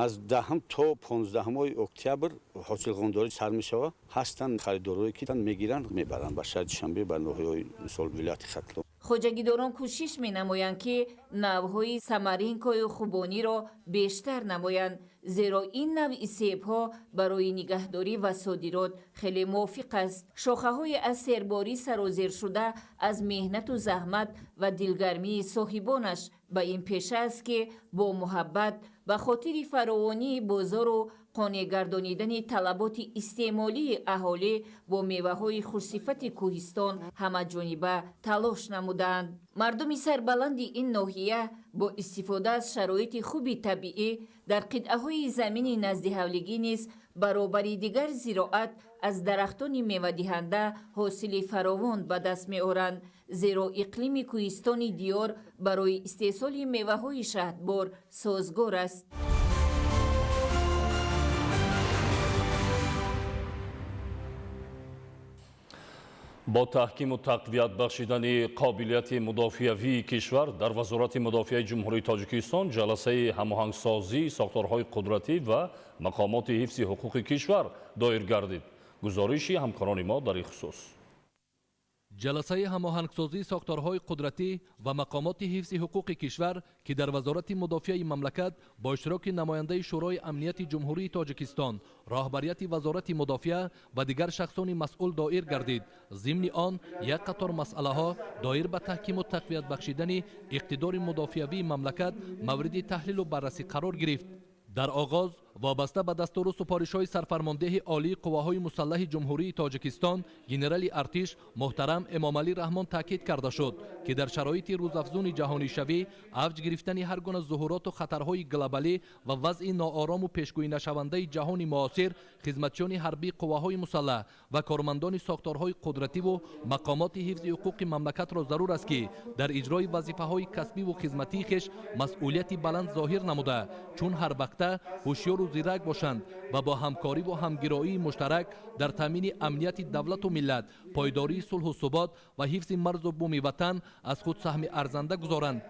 Аз 10 то 15 октябр ҳосилғондорӣ сар мешавад. Ҳастанд харидорое, ки мегиранд, мебаранд ба шаҳри Душанбе, ба ноҳияҳои, мисол, вилояти Хатлон. Хоҷагидорон кӯшиш менамоянд, ки навъҳои самаринкою хубониро бештар намоянд, зеро ин навъи себҳо барои нигаҳдорӣ ва содирот хеле мувофиқ аст. Шохаҳои аз серборӣ сарозершуда аз меҳнату заҳмат ва дилгармии соҳибонаш ба ин пеша аст, ки бо муҳаббат ба хотири фаровонии бозору қонеъ гардонидани талаботи истеъмолии аҳолӣ бо меваҳои хушсифати кӯҳистон ҳамаҷониба талош намуданд. Мардуми сарбаланди ин ноҳия бо истифода аз шароити хуби табиӣ дар қитъаҳои замини наздиҳавлигӣ низ баробари дигар зироат аз дарахтони мевадиҳанда ҳосили фаровон ба даст меоранд, зеро иқлими кӯҳистони диёр барои истеҳсоли меваҳои шаҳдбор созгор аст. Бо таҳкиму тақвият бахшидани қобилияти мудофиавии кишвар дар Вазорати мудофиаи Ҷумҳурии Тоҷикистон ҷаласаи ҳамоҳангсозии сохторҳои қудратӣ ва мақомоти ҳифзи ҳуқуқи кишвар доир гардид. Гузориши ҳамкорони мо дар ин хусус. Ҷаласаи ҳамоҳангсозии сохторҳои қудратӣ ва мақомоти ҳифзи ҳуқуқи кишвар, ки дар Вазорати мудофиаи мамлакат бо иштироки намояндаи Шӯрои амнияти Ҷумҳурии Тоҷикистон, роҳбарияти Вазорати мудофиа ва дигар шахсони масъул доир гардид. Зимни он як қатор масъалаҳо доир ба таҳкиму тақвият бахшидани иқтидори мудофиавии мамлакат мавриди таҳлилу баррасӣ қарор гирифт. Дар оғоз вобаста ба дастуру супоришҳои сарфармондеҳи олии қувваҳои мусаллаҳи Ҷумҳурии Тоҷикистон генерали артиш муҳтарам Эмомалӣ Раҳмон таъкид карда шуд, ки дар шароити рӯзафзуни ҷаҳонишавӣ, авҷ гирифтани ҳар гуна зуҳуроту хатарҳои глобалӣ ва вазъи ноорому пешгӯинашавандаи ҷаҳони муосир, хизматчиёни ҳарбии қувваҳои мусаллаҳ ва кормандони сохторҳои қудративу мақомоти ҳифзи ҳуқуқи мамлакатро зарур аст, ки дар иҷрои вазифаҳои касбиву хизматии хеш масъулияти баланд зоҳир намуда, чун ҳар вақта ҳушёру зирак бошанд ва бо ҳамкориву ҳамгироии муштарак дар таъмини амнияти давлату миллат, пойдории сулҳу субот ва ҳифзи марзу буми ватан аз худ саҳми арзанда гузоранд.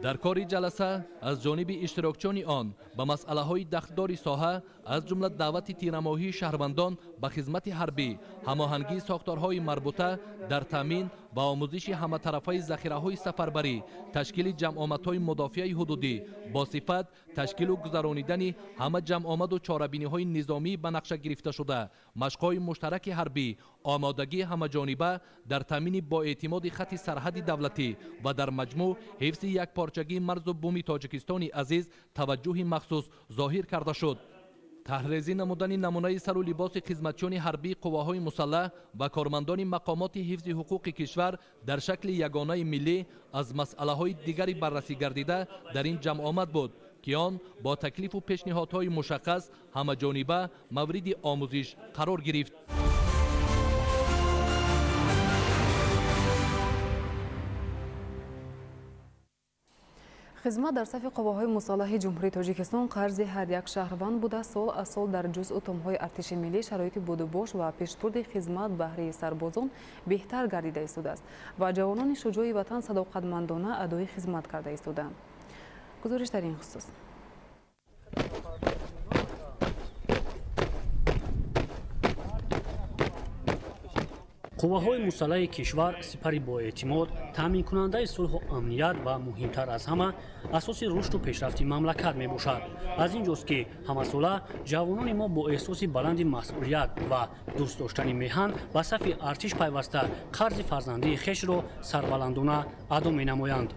Дар кори ҷаласа аз ҷониби иштирокчиёни он ба масъалаҳои дахлдори соҳа, аз ҷумла даъвати тирамоҳии шаҳрвандон ба хизмати ҳарбӣ, ҳамоҳангии сохторҳои марбута дар таъмин ва омӯзиши ҳаматарафаи захираҳои сафарбарӣ, ташкили ҷамъомадҳои мудофиаи ҳудудӣ бо сифат, ташкилу гузаронидани ҳама ҷамъомаду чорабиниҳои низомӣ ба нақша гирифташуда, машқҳои муштараки ҳарбӣ, омодагии ҳамаҷониба дар таъмини боэътимоди хати сарҳади давлатӣ ва дар маҷмӯъ ҳифзи якпорчагии марзу буми Тоҷикистони азиз таваҷҷӯҳи махсус зоҳир карда шуд. Таҳрезӣ намудани намунаи сару либоси хизматчиёни ҳарбии қувваҳои мусаллаҳ ва кормандони мақомоти ҳифзи ҳуқуқи кишвар дар шакли ягонаи миллӣ аз масъалаҳои дигари баррасӣ гардида дар ин ҷамъомад буд, ки он бо таклифу пешниҳодҳои мушаххас ҳамаҷониба мавриди омӯзиш қарор гирифт. Хизмат дар сафи қувваҳои мусаллаҳи Ҷумҳурии Тоҷикистон қарзи ҳар як шаҳрванд буда, сол аз сол дар ҷузъу томҳои артиши миллӣ шароити будубош ва пешбурди хизмат баҳри сарбозон беҳтар гардида истодааст ва ҷавонони шуҷои ватан садоқатмандона адои хизмат карда истодаанд. Гузориш дар ин хусус. Қувваҳои мусаллаҳи кишвар сипари боэътимод, таъминкунандаи сулҳу амният ва муҳимтар аз ҳама асоси рушду пешрафти мамлакат мебошад. Аз ин ҷост, ки ҳамасола ҷавонони мо бо эҳсоси баланди масъулият ва дӯст доштани меҳан ба сафи артиш пайваста қарзи фарзандии хешро сарбаландона адо менамоянд.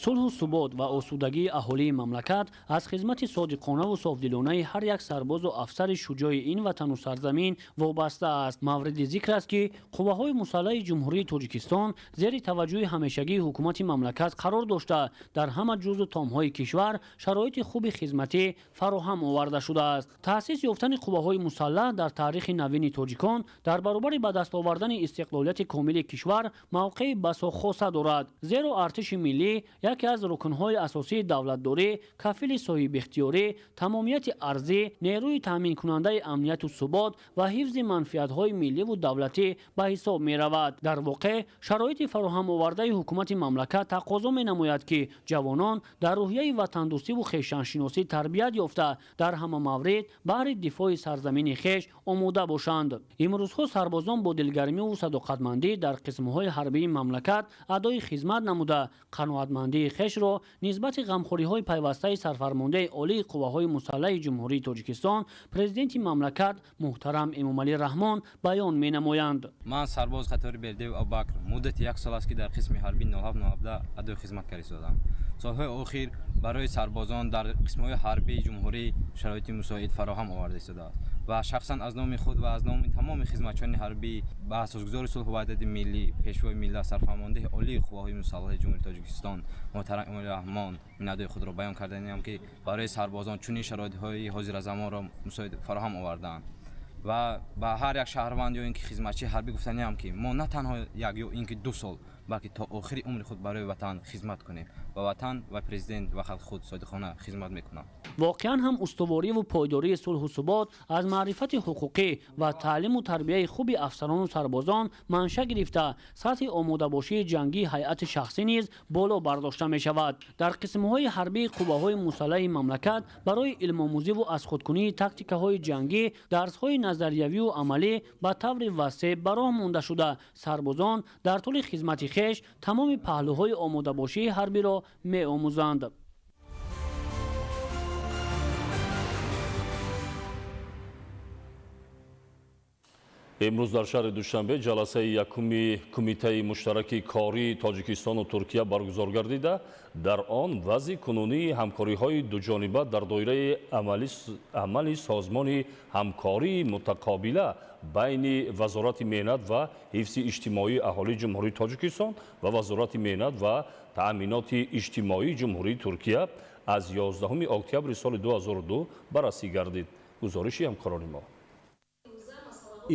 Сулҳу субот ва осудагии аҳолии мамлакат аз хизмати содиқонаву софдилонаи ҳар як сарбозу афсари шуҷои ин ватану сарзамин вобаста аст. Мавриди зикр аст, ки қувваҳои мусаллаҳи Ҷумҳурии Тоҷикистон зери таваҷҷӯҳи ҳамешагии ҳукумати мамлакат қарор дошта, дар ҳама ҷузъу томҳои кишвар шароити хуби хизматӣ фароҳам оварда шудааст. Таъсис ёфтани қувваҳои мусаллаҳ дар таърихи навини тоҷикон дар баробари ба даст овардани истиқлолияти комили кишвар мавқеи басо хоса дорад, зеро артиши миллӣ яке аз рукнҳои асосии давлатдорӣ, кафили соҳибихтиёрӣ, тамомияти арзӣ, нерӯи таъминкунандаи амнияту субот ва ҳифзи манфиатҳои милливу давлатӣ ба ҳисоб меравад. Дар воқеъ шароити фароҳамовардаи ҳукумати мамлакат тақозо менамояд, ки ҷавонон дар рӯҳияи ватандӯстиву хешаншиносӣ тарбият ёфта, дар ҳама маврид баҳри дифои сарзамини хеш омода бошанд. Имрӯзҳо сарбозон бо дилгармиву садоқатмандӣ дар қисмҳои ҳарбии мамлакат адои хизмат намуда, қаноатмандии хешро нисбати ғамхориҳои пайвастаи сарфармондаи олии қувваҳои мусаллаҳи Ҷумҳурии Тоҷикистон, президенти мамлакат муҳтарам Эмомалӣ Раҳмон баён менамоянд. Ман сарбоз қатори Бердиев Абубакр муддати як сол аст, ки дар қисми ҳарбии 0797 адои хизмат карда истодам. Солҳои охир барои сарбозон дар қисмҳои ҳарбии ҷумҳурӣ шароити мусоид фароҳам оварда истодааст ва шахсан аз номи худ ва аз номи тамоми хизматчиёни ҳарбӣ ба асосгузори сулҳу ваҳдати миллӣ, пешвои миллат, сарфармондеҳи олии қувваҳои мусаллаҳи Ҷумҳурии Тоҷикистон муҳтарам Эмомалӣ Раҳмон миннатдории худро баён карданиам, ки барои сарбозон чунин шароитҳои ҳозиразамонро мусоид фароҳам овардаанд ва ба ҳар як шаҳрванд ё ин ки хизматчии ҳарбӣ гуфтаниам, ки мо на танҳо як ё ин ки 2 сол, балки то охири умри худ барои ватан хизмат кунем ва ватан ва президент ва халқи худ содиқона хизмат мекунам. Воқеан ҳам устувориву пойдории сулҳу субот аз маърифати ҳуқуқӣ ва таълиму тарбияи хуби афсарону сарбозон манша гирифта, сатҳи омодабошии ҷангии ҳайати шахсӣ низ боло бардошта мешавад. Дар қисмҳои ҳарбии қувваҳои мусаллаҳи мамлакат барои илмомӯзиву аз худкунии тактикаҳои ҷангӣ дарсҳои назариявию амалӣ ба таври васеъ ба роҳ монда шуда, сарбозон дар тӯли хизмати хеш тамоми паҳлӯҳои омодабошии ҳарбиро меомӯзанд. Имрӯз дар шаҳри Душанбе ҷаласаи якуми кумитаи муштараки кории Тоҷикистону Туркия баргузор гардида, дар он вазъи кунунии ҳамкориҳои дуҷониба дар доираи амали созмони ҳамкории мутақобила байни Вазорати меҳнат ва ҳифзи иҷтимоии аҳолии Ҷумҳурии Тоҷикистон ва Вазорати меҳнат ва таъминоти иҷтимоии Ҷумҳурии Туркия аз 11 октябри соли 2002 баррасӣ гардид. Гузориши ҳамкорони мо.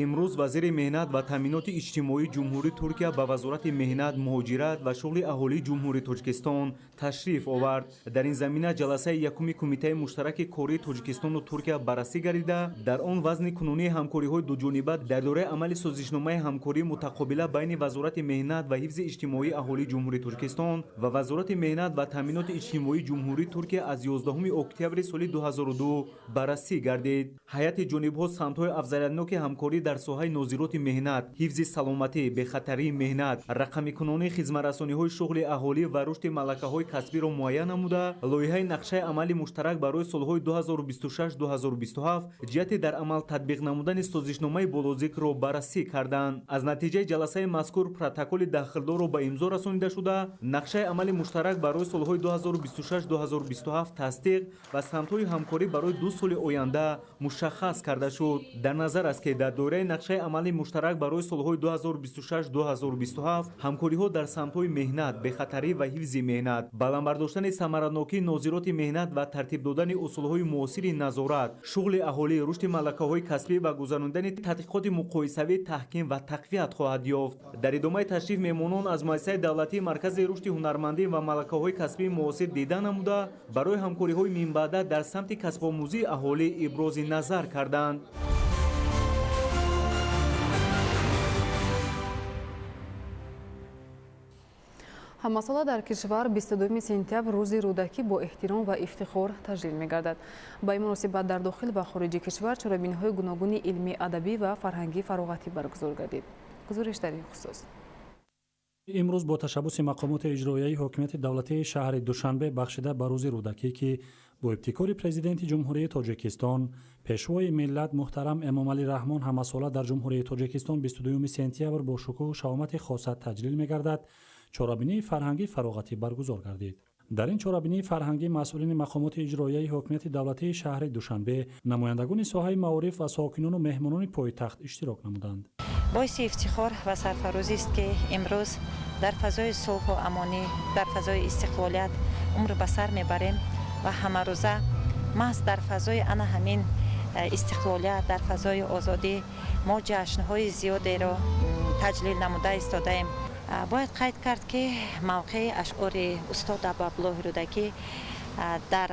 Имрӯз вазири меҳнат ва таъминоти иҷтимоии Ҷумҳурии Туркия ба Вазорати меҳнат, муҳоҷират ва шуғли аҳолии Ҷумҳурии Тоҷикистон ташриф овард. Дар ин замина ҷаласаи якуми кумитаи муштараки кории Тоҷикистону Туркия баррасӣ гардида, дар он вазни кунунии ҳамкориҳои дуҷониба дар доираи амали созишномаи ҳамкории мутақобила байни Вазорати меҳнат ва ҳифзи иҷтимоии аҳолии Ҷумҳурии Тоҷикистон ва Вазорати меҳнат ва таъминоти иҷтимоии Ҷумҳурии Туркия аз 11 октябри соли 2002 баррасӣ гардид. Ҳайати ҷонибҳо самтҳои афзалиятноки ҳамкорӣ дар соҳаи нозироти меҳнат, ҳифзи саломатӣ, бехатарии меҳнат, рақамикунонии хизматрасониҳои шуғли аҳолӣ ва рушди малакаҳои касбиро муайян намуда, лоиҳаи нақшаи амали муштарак барои солҳои 2026-2027 ҷиҳати дар амал татбиқ намудани созишномаи болозикрро баррасӣ карданд. Аз натиҷаи ҷаласаи мазкур протоколи дахлдорро ба имзо расонида шуда, нақшаи амали муштарак барои солҳои 2026-2027 тасдиқ ва самтҳои ҳамкорӣ барои 2 соли оянда мушаххас карда шуд. Дар назар аст, ки дар доираи нақшаи амалии муштарак барои солҳои 2026-2027 ҳамкориҳо дар самтҳои меҳнат, бехатарӣ ва ҳифзи меҳнат, баланд бардоштани самаранокии нозироти меҳнат ва тартиб додани усулҳои муосири назорат, шуғли аҳолӣ, рушди малакаҳои касбӣ ва гузарондани тадқиқоти муқоисавӣ таҳким ва тақвият хоҳад ёфт. Дар идомаи ташриф меҳмонон аз муассисаи давлатии Маркази рушди ҳунармандӣ ва малакаҳои касбии муосир дида намуда, барои ҳамкориҳои минбаъда дар самти касбомӯзии аҳолӣ ибрози назар карданд. Ҳамасола дар кишвар 22 сентябр рӯзи Рӯдакӣ бо эҳтиром ва ифтихор таҷлил мегардад. Ба ин муносибат дар дохил ва хориҷи кишвар чорабиниҳои гуногуни илмӣ, адабӣ ва фарҳангӣ фароғатӣ баргузор гардид. Гузориш дар ин хусус. Имрӯз бо ташаббуси мақомоти иҷроияи ҳокимияти давлатии шаҳри Душанбе бахшида ба рӯзи Рӯдакӣ, ки бо ибтикори Президенти Ҷумҳурии Тоҷикистон, Пешвои миллат муҳтарам Эмомалӣ Раҳмон ҳамасола дар Ҷумҳурии Тоҷикистон 22 сентябр бо шукӯҳу шаҳомати хоса таҷлил мегардад, чорабинии фарҳангӣ фароғатӣ баргузор гардид. Дар ин чорабинии фарҳангӣ масъулини мақомоти иҷроияи ҳокимияти давлатии шаҳри Душанбе, намояндагони соҳаи маориф ва сокинону меҳмонони пойтахт иштирок намуданд. Боиси ифтихор ва сарфарозист, ки имрӯз дар фазои сулҳу амонӣ, дар фазои истиқлолият умр ба сар мебарем ва ҳамарӯза маҳз дар фазои ана ҳамин истиқлолият, дар фазои озодӣ мо ҷашнҳои зиёдеро таҷлил намуда истодаем. Бояд қайд кард, ки мавқеи ашъори устод Абуабдуллоҳи Рӯдакӣ дар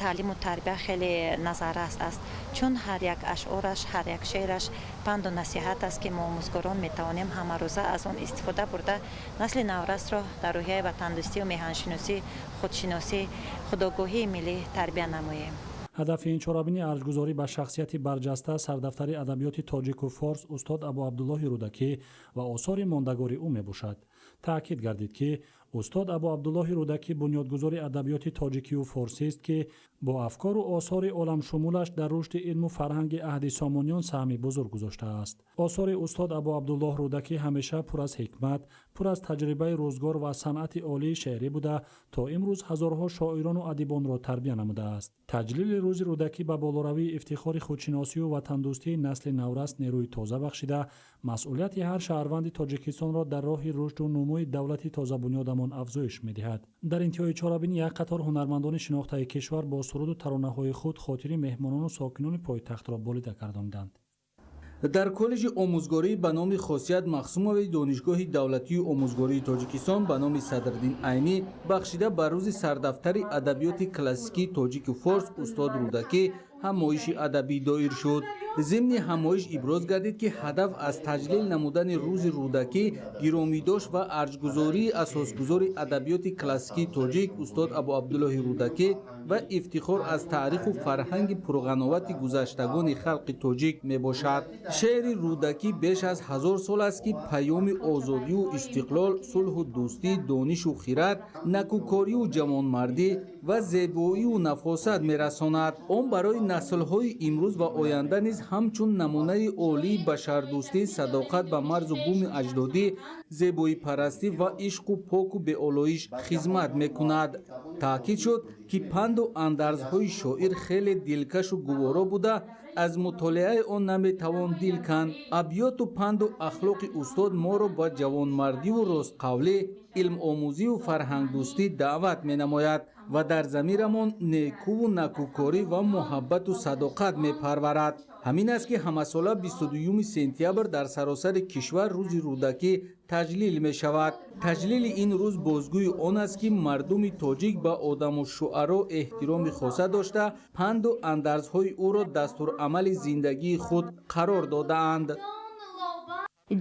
таълиму тарбия хеле назаррас аст, чун ҳар як ашъораш, ҳар як шеъраш панду насиҳат аст, ки мо омӯзгорон метавонем ҳамарӯза аз он истифода бурда, насли наврасро дар рӯҳияи ватандӯстию меҳаншиносӣ, худшиносӣ, худогоҳии миллӣ тарбия намоем. Ҳадафи ин чорабинӣ арҷгузорӣ ба шахсияти барҷаста, сардафтари адабиёти тоҷику форс устод Абуабдуллоҳи Рӯдакӣ ва осори мондагори ӯ мебошад. Таъкид гардид, ки устод Абуабдуллоҳи Рӯдакӣ бунёдгузори адабиёти тоҷикию форсист, ки бо афкору осори оламшумулаш дар рушди илму фарҳанги аҳди Сомониён саҳми бузург гузоштааст. Осори устод Абуабдуллоҳ Рӯдакӣ ҳамеша пур аз ҳикмат, пур аз таҷрибаи рӯзгор ва санъати олии шеърӣ буда, то имрӯз ҳазорҳо шоирону адибонро тарбия намудааст. Таҷлили рӯзи Рӯдакӣ ба болоравии ифтихори худшиносию ватандӯстии насли наврас нерӯи тоза бахшида, масъулияти ҳар шаҳрванди Тоҷикистонро дар роҳи рушду нумӯи давлати тозабунёдамон афзоиш медиҳад. Дар интиҳои чорабинӣ як қатор ҳунармандони шинохтаи кишвар бо суруду таронаҳои худ хотири меҳмонону сокинони пойтахтро болида гардониданд. Дар коллеҷи омӯзгорӣ ба номи Хосият Махсумови Донишгоҳи давлатии омӯзгории Тоҷикистон ба номи Садриддин Айнӣ бахшида ба рӯзи сардафтари адабиёти классикии тоҷику форс устод Рӯдакӣ ҳамоиши адабӣ доир шуд. Зимни ҳамоиш иброз гардид, ки ҳадаф аз таҷлил намудани рӯзи Рӯдакӣ гиромидошт ва арҷгузории асосгузори адабиёти классикии тоҷик устод Абуабдуллоҳи Рӯдакӣ ва ифтихор аз таъриху фарҳанги пурғановати гузаштагони халқи тоҷик мебошад. Шеъри Рӯдакӣ беш аз 1000 сол аст, ки паёми озодию истиқлол, сулҳу дӯстӣ, донишу хират, накӯкорию ҷавонмардӣ ва зебоию нафосат мерасонад. Он барои наслҳои имрӯз ва оянда низ ҳамчун намунаи олии башардӯстӣ, садоқат ба марзу буми аҷдодӣ, зебоипарастӣ ва ишқу поку беолоиш хизмат мекунад. Таъкид шуд, ки панду андарзҳои шоир хеле дилкашу гуворо буда, аз мутолиаи он наметавон дил канд. Абёту панду ахлоқи устод моро ба ҷавонмардиву ростқавлӣ, илмомӯзиву фарҳангдӯстӣ даъват менамояд ва дар замирамон некуву накӯкорӣ ва муҳаббату садоқат мепарварад. Ҳамин аст, ки ҳамасола 22 сентябр дар саросари кишвар рӯзи Рӯдакӣ таҷлил мешавад. Таҷлили ин рӯз бозгӯи он аст, ки мардуми тоҷик ба одаму шуаро эҳтироми хоса дошта, панду андарзҳои ӯро дастурамали зиндагии худ қарор додаанд.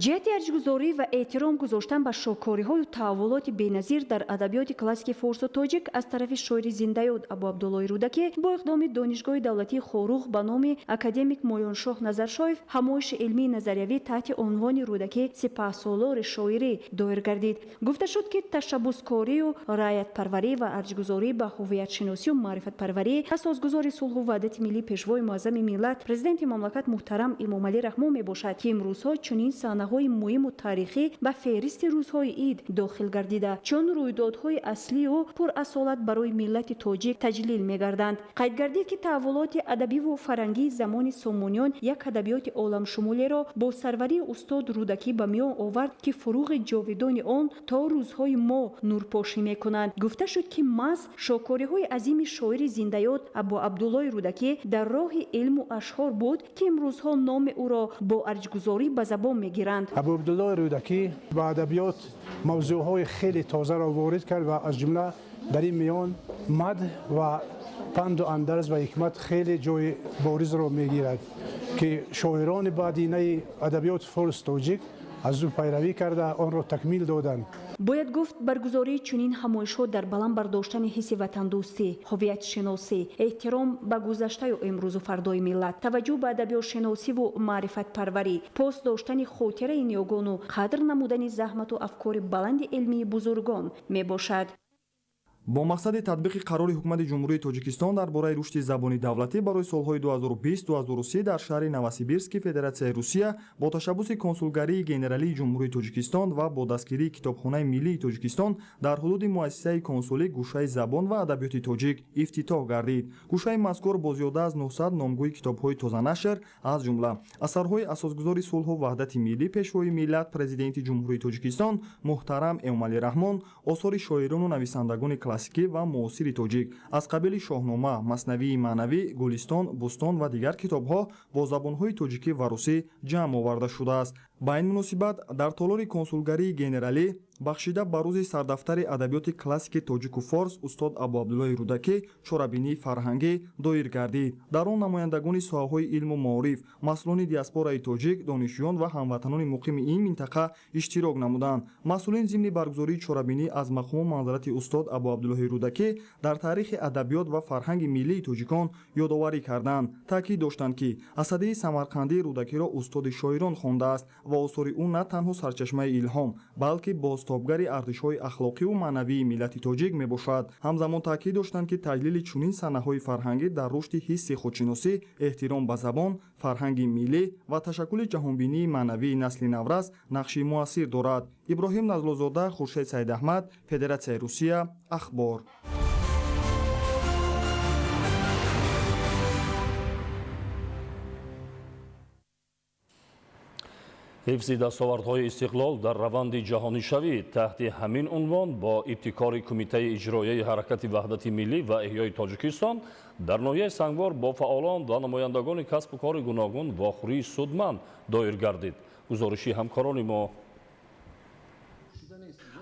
Ҷиҳати арҷгузорӣ ва эҳтиром гузоштан ба шоҳкориҳою таҳаввулоти беназир дар адабиёти классикии форсу тоҷик аз тарафи шоири зиндаёд Абуабдуллоҳи Рӯдакӣ бо иқдоми Донишгоҳи давлатии Хоруғ ба номи академик Моёншоҳ Назаршоев ҳамоиши илмии назариявӣ таҳти унвони «Рӯдакӣ сипаҳсолори шоирӣ» доир гардид. Гуфта шуд, ки ташаббускорию раъятпарварӣ ва арҷгузорӣ ба ҳуввиятшиносию маърифатпарварӣ асосгузори сулҳу ваҳдати миллӣ, Пешвои муаззами миллат, Президенти мамлакат муҳтарам Эмомалӣ Раҳмон мебошад, ки имрӯзҳо чунин санаҳои муҳиму таърихӣ ба феҳристи рӯзҳои ид дохил гардида, чун рӯйдодҳои аслию пурасолат барои миллати тоҷик таҷлил мегарданд. Қайд гардид, ки таҳаввулоти адабиву фарҳангии замони Сомониён як адабиёти оламшумулеро бо сарварии устод Рӯдакӣ ба миён овард, ки фуруғи ҷовидони он то рӯзҳои мо нурпошӣ мекунанд. Гуфта шуд, ки маҳз шоҳкориҳои азими шоири зиндаёд Абу Абдуллои Рӯдакӣ дар роҳи илму ашъор буд, ки имрӯзҳо номи ӯро бо арҷгузорӣ ба забон мегиранд. Абу Абдуллои Рӯдакӣ ба адабиёт мавзӯъҳои хеле тозаро ворид кард ва аз ҷумла дар ин миён мадҳ ва панду андарз ва ҳикмат хеле ҷои боризро мегирад, ки шоирони баъдинаи адабиёти форс тоҷик аз ӯ пайравӣ карда онро такмил доданд. Бояд гуфт, баргузории чунин ҳамоишҳо дар баланд бардоштани ҳисси ватандӯстӣ, ҳувиятшиносӣ, эҳтиром ба гузаштаю имрӯзу фардои миллат, таваҷҷӯҳ ба адабиётшиносиву маърифатпарварӣ, пос доштани хотираи ниёгону қадр намудани заҳмату афкори баланди илмии бузургон мебошад. Бо мақсади татбиқи қарори Ҳукумати Ҷумҳурии Тоҷикистон дар бораи рушди забони давлатӣ барои солҳои 2020-2030 дар шаҳри Новосибирски Федератсияи Русия бо ташаббуси Консулгарии Генералии Ҷумҳурии Тоҷикистон ва бо дастгирии Китобхонаи миллии Тоҷикистон дар ҳудуди муассисаи консулӣ гӯшаи забон ва адабиёти тоҷик ифтитоҳ гардид. Гӯшаи мазкур бо зиёда аз 900 номгӯи китобҳои тозанашр, аз ҷумла асарҳои асосгузори сулҳу ваҳдати миллӣ, Пешвои миллат, Президенти Ҷумҳурии Тоҷикистон муҳтарам Эмомалӣ Раҳмон, осори шоирону нависандагони классикӣ ва муосири тоҷик аз қабили Шоҳнома, Маснавии маънавӣ, Гулистон, Бӯстон ва дигар китобҳо бо забонҳои тоҷикӣ ва русӣ ҷамъ оварда шудааст. Ба ин муносибат дар толори консулгарии генералӣ бахшида ба рӯзи сардафтари адабиёти классики тоҷику форс устод Абуабдуллои Рӯдакӣ чорабинии фарҳангӣ доир гардид. Дар он намояндагони соҳаҳои илму маориф, масъулони диаспораи тоҷик, донишҷӯён ва ҳамватанони муқими ин минтақа иштирок намуданд. Масъулин зимни баргузории чорабинӣ аз мақому манзалати устод Абуабдуллоҳи Рӯдакӣ дар таърихи адабиёт ва фарҳанги миллии тоҷикон ёдоварӣ карданд. Таъкид доштанд, ки Асадии Самарқандии Рӯдакиро устоди шоирон хондааст ва осори ӯ на танҳо сарчашмаи илҳом, балки бозтобгари арзишҳои ахлоқиву маънавии миллати тоҷик мебошад. Ҳамзамон таъкид доштанд, ки таҷлили чунин санаҳои фарҳангӣ дар рушди ҳисси худшиносӣ, эҳтиром ба забон, фарҳанги миллӣ ва ташаккули ҷаҳонбинии маънавии насли наврас нақши муассир дорад. Иброҳим Назлозода, Хуршед Саидаҳмад, Федератсияи Русия, Ахбор. Ҳифзи дастовардҳои истиқлол дар раванди ҷаҳонишавӣ таҳти ҳамин унвон бо ибтикори Кумитаи иҷроияи ҳаракати ваҳдати миллӣ ва эҳёи Тоҷикистон дар ноҳияи Сангвор бо фаъолон ва намояндагони касбу кори гуногун вохӯрии судманд доир гардид. Гузориши ҳамкорони мо.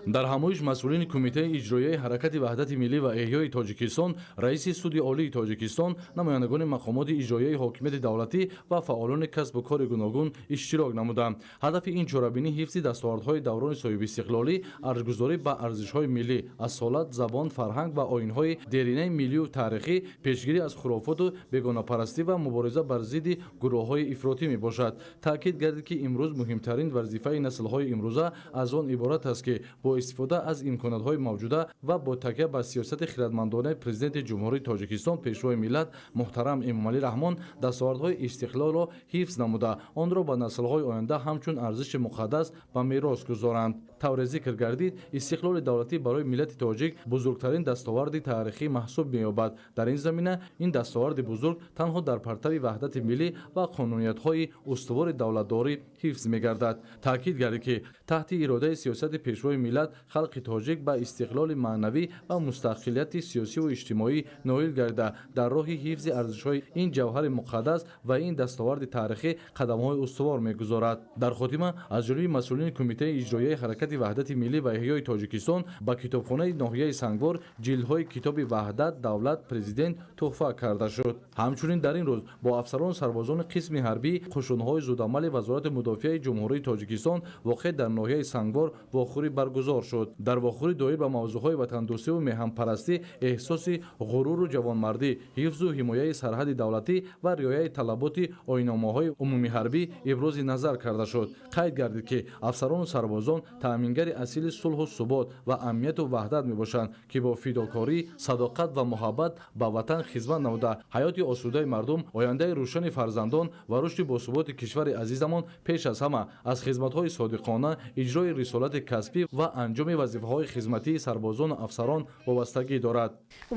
Дар ҳамоиш масъулини Кумитаи иҷроияи ҳаракати ваҳдати миллӣ ва эҳёи Тоҷикистон, раиси Суди Олии Тоҷикистон, намояндагони мақомоти иҷроияи ҳокимияти давлатӣ ва фаъолони касбу кори гуногун иштирок намуданд. Ҳадафи ин чорабинӣ ҳифзи дастовардҳои даврони соҳибистиқлолӣ, арҷгузорӣ ба арзишҳои миллӣ, асолат, забон, фарҳанг ва оинҳои деринаи миллию таърихӣ, пешгирӣ аз хурофоту бегонапарастӣ ва мубориза бар зидди гурӯҳҳои ифротӣ мебошад. Таъкид гардид, ки имрӯз муҳимтарин вазифаи наслҳои имрӯза аз он иборат аст, ки бо истифода аз имкониятҳои мавҷуда ва бо такя ба сиёсати хиратмандонаи Президенти Ҷумҳурии Тоҷикистон, Пешвои миллат муҳтарам Эмомалӣ Раҳмон дастовардҳои истиқлолро ҳифз намуда, онро ба наслҳои оянда ҳамчун арзиши муқаддас ба мерос гузоранд. Тавре зикр гардид, истиқлоли давлатӣ барои миллати тоҷик бузургтарин дастоварди таърихӣ маҳсуб меёбад. Дар ин замина ин дастоварди бузург танҳо дар партави ваҳдати миллӣ ва қонуниятҳои устувори давлатдорӣ ҳифз мегардад. Таъкид гардид, ки таҳти иродаи сиёсати Пешвои миллат халқи тоҷик ба истиқлоли маънавӣ ва мустақилияти сиёсиву иҷтимоӣ ноил гардида, дар роҳи ҳифзи арзишҳои ин ҷавҳари муқаддас ва ин дастоварди таърихӣ қадамҳои устувор мегузорад. Дар хотима аз ҷониби масъулини Кумитаи иҷроияи ҳаракати ваҳдати миллӣ ва эҳёи Тоҷикистон ба китобхонаи ноҳияи Сангвор ҷилдҳои китоби Ваҳдат, давлат, президент туҳфа карда шуд. Ҳамчунин дар ин рӯз бо афсарону сарбозони қисми ҳарбӣ қушунҳои зудамали Вазорати мудофиаи Ҷумҳурии Тоҷикистон воқеъ дар ноҳияи Сангвор вохӯрӣ баргузор шуд. Дар вохӯрӣ доир ба мавзӯъҳои ватандӯстиву меҳанпарастӣ, эҳсоси ғуруру ҷавонмардӣ, ҳифзу ҳимояи сарҳади давлатӣ ва риояи талаботи оинномаҳои умумиҳарбӣ ибрози назар карда шуд. Қайд гардид, ки афсарону сарбозон таъмин таъмингари асили сулҳу субот ва амнияту ваҳдат мебошанд, ки бо фидокорӣ, садоқат ва муҳаббат ба ватан хизмат намуда, ҳаёти осудаи мардум, ояндаи рӯшани фарзандон ва рушди босуботи кишвари азизамон пеш аз ҳама аз хизматҳои содиқона, иҷрои рисолати касбӣ ва анҷоми вазифаҳои хизматии сарбозону афсарон вобастагӣ дорад.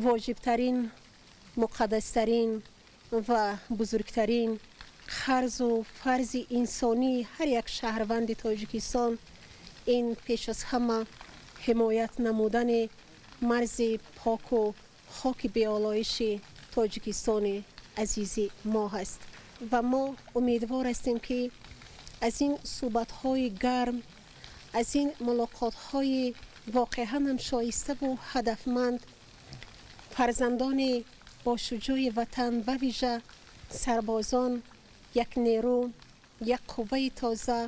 Воҷибтарин, муқаддастарин ва бузургтарин қарзу фарзи инсонии ҳар як шаҳрванди Тоҷикистон ин пеш аз ҳама ҳимоят намудани марзи поку хоки беолоиши Тоҷикистони азизи мо ҳаст ва мо умедвор ҳастем, ки аз ин суҳбатҳои гарм, аз ин мулоқотҳои воқеан ҳам шоиставу ҳадафманд фарзандони бошуҷӯи ватан, ба вижа сарбозон, як нерӯ, як қувваи тоза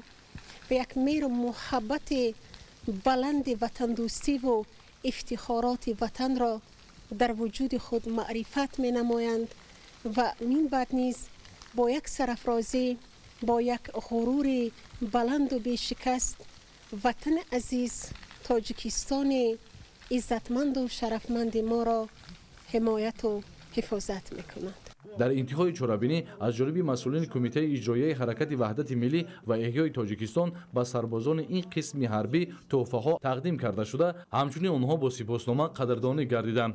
ва як меҳру муҳаббати баланди ватандӯстиву ифтихороти ватанро дар вуҷуди худ маърифат менамоянд ва минбаъд низ бо як сарафрозӣ, бо як ғурури баланду бешикаст ватани азиз Тоҷикистони иззатманду шарафманди моро ҳимояту ҳифозат мекунанд. Дар интиҳои чорабинӣ аз ҷониби масъулини Кумитаи иҷроияи ҳаракати ваҳдати миллӣ ва эҳёи Тоҷикистон ба сарбозони ин қисми ҳарбӣ тӯҳфаҳо тақдим карда шуда, ҳамчунин онҳо бо сипоснома қадрдонӣ гардиданд.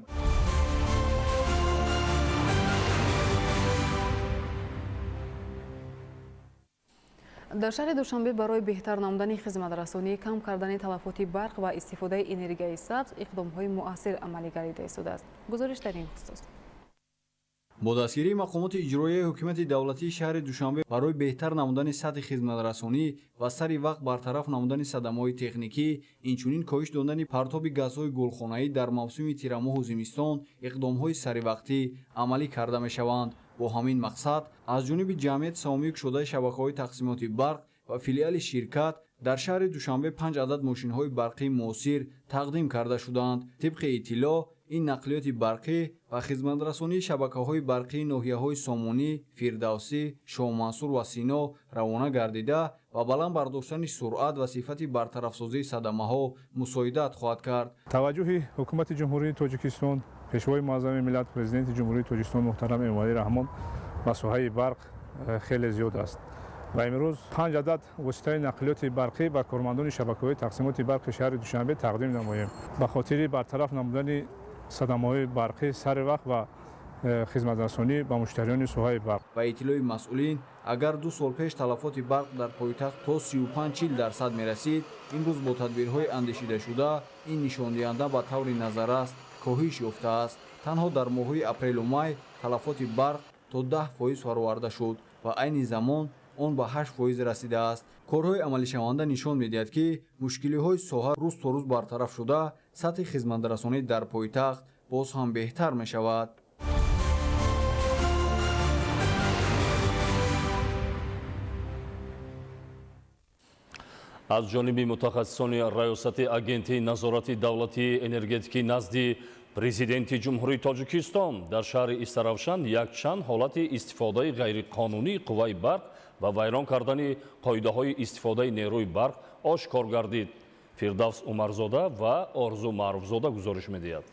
Дар шаҳри Душанбе барои беҳтар намудани хизматрасонӣ, кам кардани талафоти барқ ва истифодаи энергияи сабз иқдомҳои муассир амалӣ гардида истодааст. Гузориш дар ин хусус. Бо дастгирии мақомоти иҷроияи ҳукумати давлатии шаҳри Душанбе барои беҳтар намудани сатҳи хизматрасонӣ ва сари вақт бартараф намудани садамаҳои техникӣ, инчунин коҳиш додани партоби газҳои гулхонаӣ дар мавсими тирамоҳу зимистон иқдомҳои саривақтӣ амалӣ карда мешаванд. Бо ҳамин мақсад аз ҷониби ҷамъияти саҳомии кушодаи шабакаҳои тақсимоти барқ ва филиали ширкат дар шаҳри Душанбе 5 адад мошинҳои барқии муосир тақдим карда шуданд. Тибқи иттилоъ, ин нақлиёти барқӣ ва хизматрасонии шабакаҳои барқии ноҳияҳои Сомонӣ, Фирдавсӣ, Шоҳмансур ва Сино равона гардида ва баланд бардоштани суръат ва сифати бартарафсозии садамаҳо мусоидат хоҳад кард. Таваҷҷӯҳи ҳукумати Ҷумҳурии Тоҷикистон, Пешвои муаззами миллат, Президенти Ҷумҳурии Тоҷикистон муҳтарам Эмомалӣ Раҳмон ба соҳаи барқ хеле зиёд аст ва имрӯз 5 адад воситаи нақлиёти барқӣ ба кормандони шабакаҳои тақсимоти барқи шаҳри Душанбе тақдим намоем ба хотири бартараф намудани садамаҳои барқӣ сари вақт ва хизматрасонӣ ба муштариёни соҳаи барқ. Ба иттилои масъулин, агар 2 сол пеш талафоти барқ дар пойтахт то 35-40% мерасид, имрӯз бо тадбирҳои андешидашуда ин нишондиҳанда ба таври назаррас коҳиш ёфтааст. Танҳо дар моҳҳои апрелу май талафоти барқ то 10% фароварда шуд ва айни замон он ба 8% расидааст. Корҳои амалишаванда нишон медиҳад, ки мушкилиҳои соҳа рӯз то рӯз бартараф шуда, сатҳи хизматрасонӣ дар пойтахт боз ҳам беҳтар мешавад. Аз ҷониби мутахассисони Раёсати Агентии назорати давлатии энергетикӣ назди Президенти Ҷумҳурии Тоҷикистон дар шаҳри Истаравшан якчанд ҳолати истифодаи ғайриқонунии қувваи барқ ва вайрон кардани қоидаҳои истифодаи нерӯи барқ ошкор гардид. Фирдавс Умарзода ва Орзу Маъруфзода гузориш медиҳад.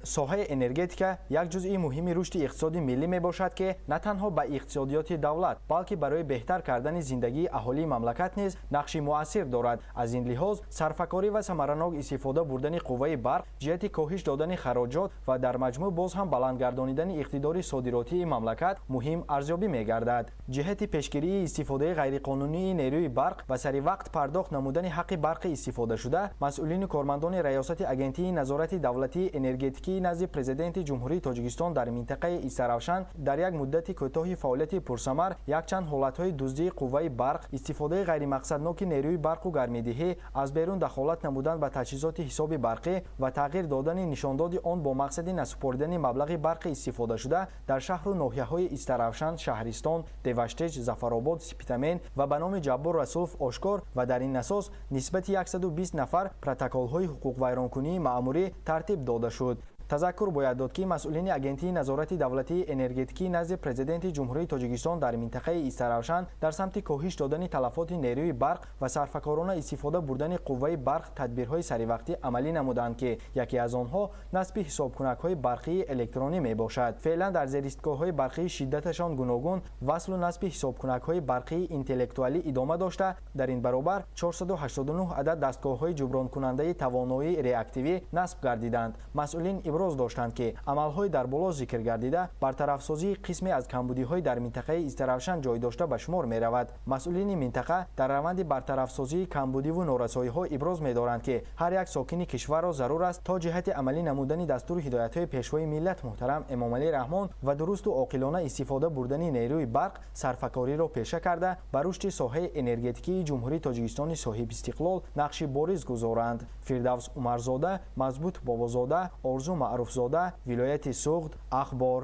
Соҳаи энергетика як ҷузъи муҳими рушди иқтисоди миллӣ мебошад, ки на танҳо ба иқтисодиёти давлат, балки барои беҳтар кардани зиндагии аҳолии мамлакат низ нақши муассир дорад. Аз ин лиҳоз сарфакорӣ ва самаранок истифода бурдани қувваи барқ ҷиҳати коҳиш додани хароҷот ва дар маҷмӯъ боз ҳам баланд гардонидани иқтидори содиротии мамлакат муҳим арзёбӣ мегардад. Ҷиҳати пешгирии истифодаи ғайриқонунии нерӯи барқ ва саривақт пардохт намудани ҳаққи барқи истифодашуда, масъулину кормандони Раёсати Агентии назорати давлатии энергетикӣ назди Президенти Ҷумҳурии Тоҷикистон дар минтақаи Истаравшан дар як муддати кӯтоҳи фаъолияти пурсамар якчанд ҳолатҳои дуздии қувваи барқ, истифодаи ғайримақсадноки нерӯи барқу гармидиҳӣ, аз берун дахолат намудан ба таҷҳизоти ҳисоби барқӣ ва тағйир додани нишондоди он бо мақсади насупоридани маблағи барқи истифодашуда дар шаҳру ноҳияҳои Истаравшан, Шаҳристон, Деваштеҷ, Зафаробод, Сипитамен ва ба номи Ҷаббор Расулов ошкор ва дар ин асос нисбати 120 нафар протоколҳои ҳуқуқвайронкунии маъмурӣ тартиб дода шуд. Тазаккур бояд дод, ки масъулини Агентии назорати давлатии энергетикӣ назди Президенти Ҷумҳурии Тоҷикистон дар минтақаи Истаравшан дар самти коҳиш додани талафоти нерӯи барқ ва сарфакорона истифода бурдани қувваи барқ тадбирҳои саривақтӣ амалӣ намуданд, ки яке аз онҳо насби ҳисобкунакҳои барқии электронӣ мебошад. Феълан дар зеристгоҳҳои барқии шиддаташон гуногун васлу насби ҳисобкунакҳои барқии интеллектуалӣ идома дошта, дар ин баробар 489 адад дастгоҳҳои ҷубронкунандаи тавоноии реактивӣ насб гардиданд. Масъулин иброз доштанд, ки амалҳои дар боло зикр гардида бартарафсозии қисме аз камбудиҳои дар минтақаи Истаравшан ҷой дошта ба шумор меравад. Масъулини минтақа дар раванди бартарафсозии камбудиву норасоиҳо иброз медоранд, ки ҳар як сокини кишварро зарур аст то ҷиҳати амалӣ намудани дастуру ҳидоятҳои Пешвои миллат муҳтарам Эмомалӣ Раҳмон ва дурусту оқилона истифода бурдани нерӯи барқ сарфакориро пеша карда, ба рушди соҳаи энергетикии Ҷумҳурии Тоҷикистони соҳибистиқлол нақши бориз гузоранд. Фирдавс Умарзода, Мазбут Бобозода, Орзу Маъруфзода, вилояти Суғд, Ахбор.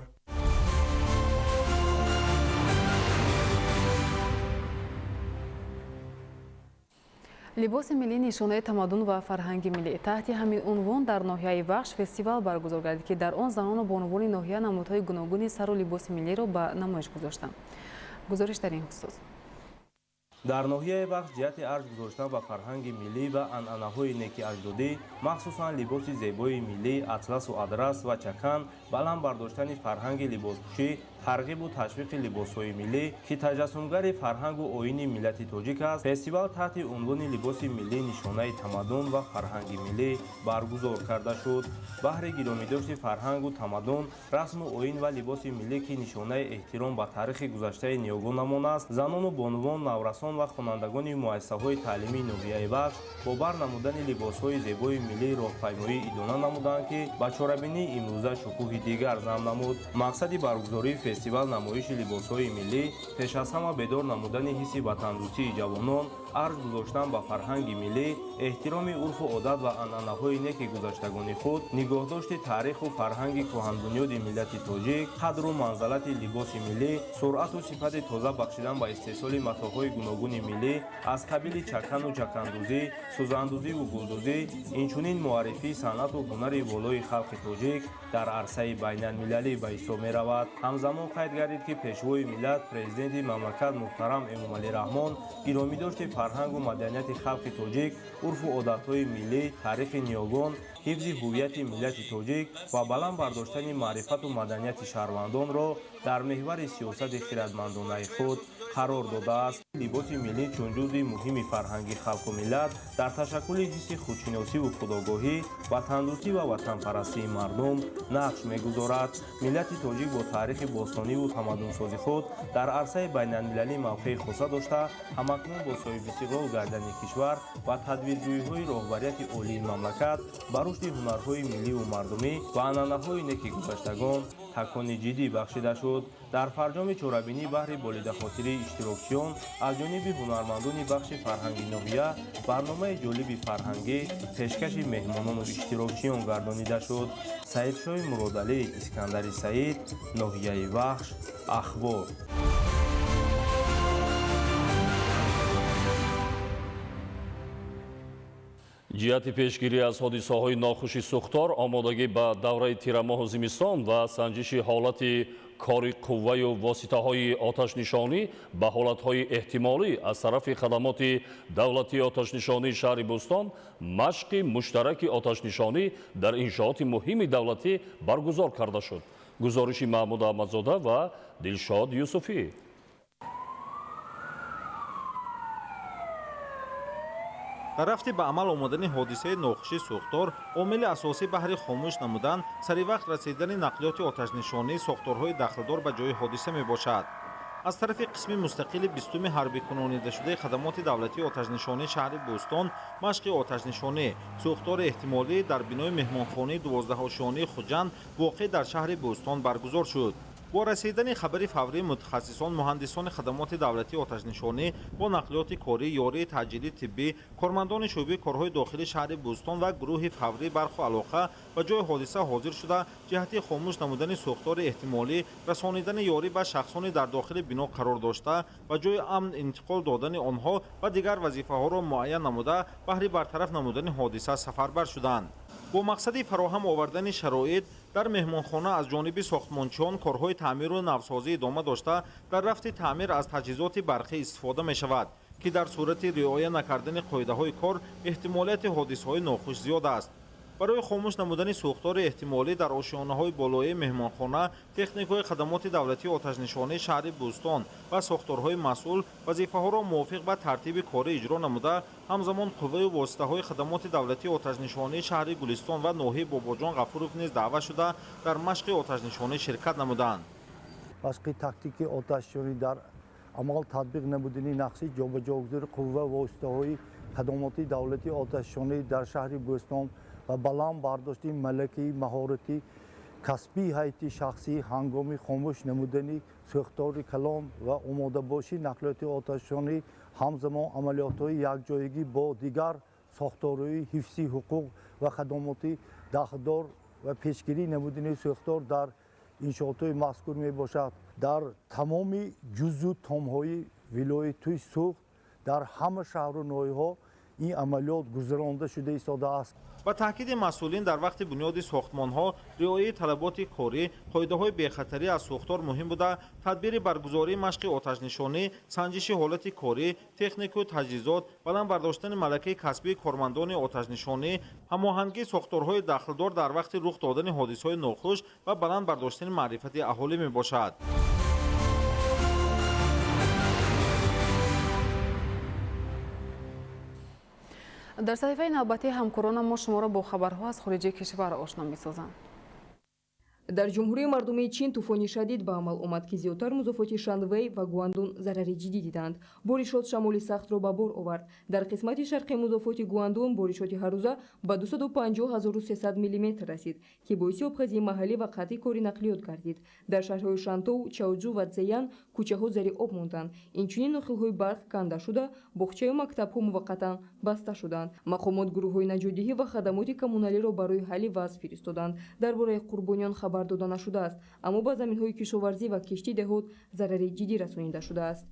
Либоси миллӣ нишонаи тамаддун ва фарҳанги миллӣ. Таҳти ҳамин унвон дар ноҳияи Вахш фестивал баргузор гардид, ки дар он занону бонувони ноҳия намудҳои гуногуни сару либоси миллиро ба намоиш гузоштанд. Гузориш дар ин хусус. Дар ноҳияи Вахш ҷиҳати арҷ гузоштан ба фарҳанги миллӣ ва анъанаҳои неки аҷдодӣ, махсусан либоси зебои миллӣ, атласу адрас ва чакан, баланд бардоштани фарҳанги либоспӯшӣ, тарғибу ташвиқи либосҳои миллӣ, ки таҷассумгари фарҳангу оини миллати тоҷик аст, фестивал таҳти унвони либоси миллӣ нишонаи тамаддун ва фарҳанги миллӣ баргузор карда шуд. Баҳри гиромидошти фарҳангу тамаддун, расму оин ва либоси миллӣ, ки нишонаи эҳтиром ба таърихи гузаштаи ниёгонамон аст, занону бонувон, наврасон ва хонандагони муассисаҳои таълимии ноҳияи Вахш бо бар намудани либосҳои зебои миллӣ роҳпаймоӣ идона намуданд, ки ба чорабинии имрӯза шукӯҳи дигар зам намуд. Мақсади баргузории фестивал намоиши либосҳои миллӣ, пеш аз ҳама бедор намудани ҳисси ватандӯстии ҷавонон, арҷ гузоштан ба фарҳанги миллӣ, эҳтироми урфу одат ва анъанаҳои неки гузаштагони худ, нигоҳдошти таъриху фарҳанги кӯҳанбунёди миллати тоҷик, қадру манзалати либоси миллӣ, суръату сифати тоза бахшидан ба истеҳсоли матоъҳои гуногуни миллӣ аз қабили чакану чакандӯзӣ, сӯзандӯзиву гулдӯзӣ, инчунин муаррифии санъату ҳунари волои халқи тоҷик дар арсаи байналмилалӣ ба ҳисоб меравад. Ҳамзамон қайд гардид, ки Пешвои миллат, Президенти мамлакат муҳтарам Эмомалӣ Раҳмон гиромидошти фарҳангу маданияти халқи тоҷик, урфу одатҳои миллӣ, таърихи ниёгон, ҳифзи ҳуввияти миллати тоҷик ва баланд бардоштани маърифату маданияти шаҳрвандонро дар меҳвари сиёсати хирадмандонаи худ қарор додааст. Либоси миллӣ чун ҷузъи муҳими фарҳанги халқу миллат дар ташаккули ҳисси худшиносиву худогоҳӣ, ватандӯстӣ ва ватанпарастии мардум нақш мегузорад. Миллати тоҷик бо таърихи бостониву тамаддунсози худ дар арсаи байналмилалӣ мавқеи хоса дошта, ҳамакнун бо соҳибистиқлол гардани кишвар ва тадбирҷӯиҳои роҳбарияти олии мамлакат ба рушди ҳунарҳои милливу мардумӣ ва анъанаҳои неки гузаштагон такони ҷиддӣ бахшида шуд. Дар фарҷоми чорабинӣ баҳри болидахотирии иштирокчиён аз ҷониби ҳунармандони бахши фарҳанги ноҳия барномаи ҷолиби фарҳангӣ пешкаши меҳмонону иштирокчиён гардонида шуд. Саидшоҳи Муродалӣ, Искандари Саид, ноҳияи Вахш, Ахбор. Ҷиҳати пешгирӣ аз ҳодисаҳои нохуши сӯхтор, омодагӣ ба давраи тирамоҳу зимистон ва санҷиши ҳолати кори қувваю воситаҳои оташнишонӣ ба ҳолатҳои эҳтимолӣ аз тарафи хадамоти давлатии оташнишонии шаҳри Бӯстон машқи муштараки оташнишонӣ дар иншооти муҳими давлатӣ баргузор карда шуд. Гузориши Маҳмуд Аҳмадзода ва Дилшод Юсуфӣ. Дар рафти ба амал омадани ҳодисаи нохуши сӯхтор, омили асосӣ баҳри хомӯш намудан саривақт расидани нақлиёти оташнишонии сохторҳои дахлдор ба ҷои ҳодиса мебошад. Аз тарафи қисми мустақили 20-уми ҳарбикунонидашудаи хадамоти давлатии оташнишонии шаҳри Бӯстон машқи оташнишонӣ сӯхтори эҳтимолӣ дар бинои меҳмонхонаи 12-ошёнаи Хуҷанд воқеъ дар шаҳри Бӯстон баргузор шуд. Бо расидани хабари фаврии мутахассисон, муҳандисони хадамоти давлатии оташнишонӣ бо нақлиёти корӣ, ёрии таъҷилии тиббӣ, кормандони шӯъбаи корҳои дохилии шаҳри Бӯстон ва гурӯҳи фаврии барқу алоқа ба ҷои ҳодиса ҳозир шуда, ҷиҳати хомӯш намудани сӯхтори эҳтимолӣ, расонидани ёрӣ ба шахсони дар дохили бино қарор дошта, ба ҷои амн интиқол додани онҳо ва дигар вазифаҳоро муайян намуда, баҳри бартараф намудани ҳодиса сафарбар шуданд. Бо мақсади фароҳам овардани шароит дар меҳмонхона аз ҷониби сохтмончиён корҳои таъмиру навсозӣ идома дошта, дар рафти таъмир аз таҷҳизоти барқӣ истифода мешавад, ки дар сурати риоя накардани қоидаҳои кор эҳтимолияти ҳодисаҳои нохуш зиёд аст. Барои хомӯш намудани сӯхтори эҳтимолӣ дар ошёнаҳои болоии меҳмонхона техникҳои хадамоти давлатии оташнишонии шаҳри Бӯстон ва сохторҳои масъул вазифаҳоро мувофиқ ба тартиби корӣ иҷро намуда, ҳамзамон қувваю воситаҳои хадамоти давлатии оташнишонии шаҳри Гулистон ва ноҳияи Бобоҷон Ғафуров низ даъват шуда, дар машқи оташнишонӣ ширкат намуданд. Машқи тактики оташнишонӣ дар амал татбиқ намудани нақши ҷобаҷогузори қувва воситаҳои хадамоти давлатии оташнишонӣ дар шаҳри Бӯстон ва баланд бардошти малакаи маҳорати касбии ҳайати шахсӣ ҳангоми хомӯш намудани сӯхтори калон ва омодабошии нақлиёти оташнишонӣ, ҳамзамон амалиётҳои якҷоягӣ бо дигар сохторҳои ҳифзи ҳуқуқ ва хадамоти дахлдор ва пешгирӣ намудани сӯхтор дар иншоотҳои мазкур мебошад. Дар тамоми ҷузъу томҳои вилояти Суғд дар ҳама шаҳру ноҳияҳо ин амалиёт гузаронда шуда истодааст. Ба таъкиди масъулин, дар вақти бунёди сохтмонҳо риояи талаботи корӣ, қоидаҳои бехатарӣ аз сӯхтор муҳим буда, тадбири баргузории машқи оташнишонӣ, санҷиши ҳолати корӣ, технику таҷҳизот, баланд бардоштани малакаи касбии кормандони оташнишонӣ, ҳамоҳангии сохторҳои дахлдор дар вақти рух додани ҳодисаҳои нохуш ва баланд бардоштани маърифати аҳолӣ мебошад. Дар саҳифаи навбатии ҳамкоронам мо шуморо бо хабарҳо аз хориҷи кишвар ошно месозанд. Дар Ҷумҳурии Мардумии Чин тӯфони шадид ба амал омад, ки зиёдтар музофоти Шанвэй ва Гуандун зарари ҷиддӣ диданд. Боришот шамоли сахтро ба бор овард. Дар қисмати шарқи музофоти Гуандун боришоти ҳаррӯза ба 250 300 миллиметр расид, ки боиси обхезии маҳаллӣ ва қатъи кори нақлиёт гардид. Дар шаҳрҳои Шантоу, Чаоҷу ва Цзэян кӯчаҳо зери об монданд. Инчунин нохилҳои барқ канда шуда, боғчаю мактабҳо муваққатан баста шуданд. Мақомот гурӯҳҳои наҷотдиҳӣ ва хадамоти коммуналиро барои ҳалли вазъ фиристоданд. Дар бораи қурбониён хабар дода нашудааст, аммо ба заминҳои кишоварзӣ ва кишти деҳот зарари ҷиддӣ расонида шудааст.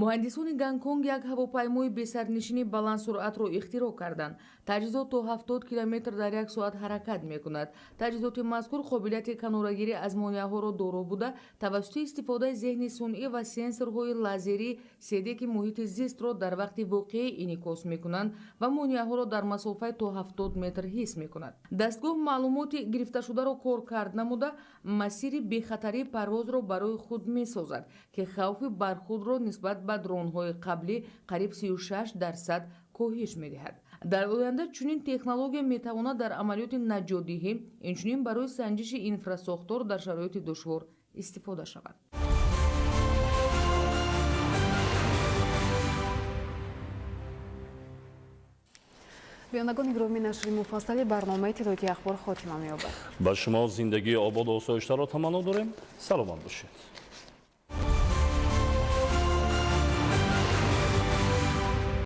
Муҳандисони Гонконг як ҳавопаймои бесарнишини баландсуръатро ихтироъ карданд. Таҷҳизот то 70 километр дар як соат ҳаракат мекунад. Таҷҳизоти мазкур қобилияти канорагирӣ аз монеаҳоро доро буда, тавассути истифодаи зеҳни сунъӣ ва сенсорҳои лазерии седе, ки муҳити зистро дар вақти воқеӣ инъикос мекунанд ва монеаҳоро дар масофаи то 70 метр ҳис мекунад. Дастгоҳ маълумоти гирифташударо коркард намуда, масири бехатарии парвозро барои худ месозад, ки хавфи бархӯрдро нисбат ба дронҳои қаблӣ қариб 36% коҳиш медиҳад. Дар оянда чунин технология метавонад дар амалиёти наҷотдиҳӣ, инчунин барои санҷиши инфрасохтор дар шароити душвор истифода шавад. Бинандагони гиромӣ, нашри муфассали барномаи иттилоотии ахбор хотима меёбад. Ба шумо зиндагии ободу осоиштаро таманно дорем. Саломат бошед.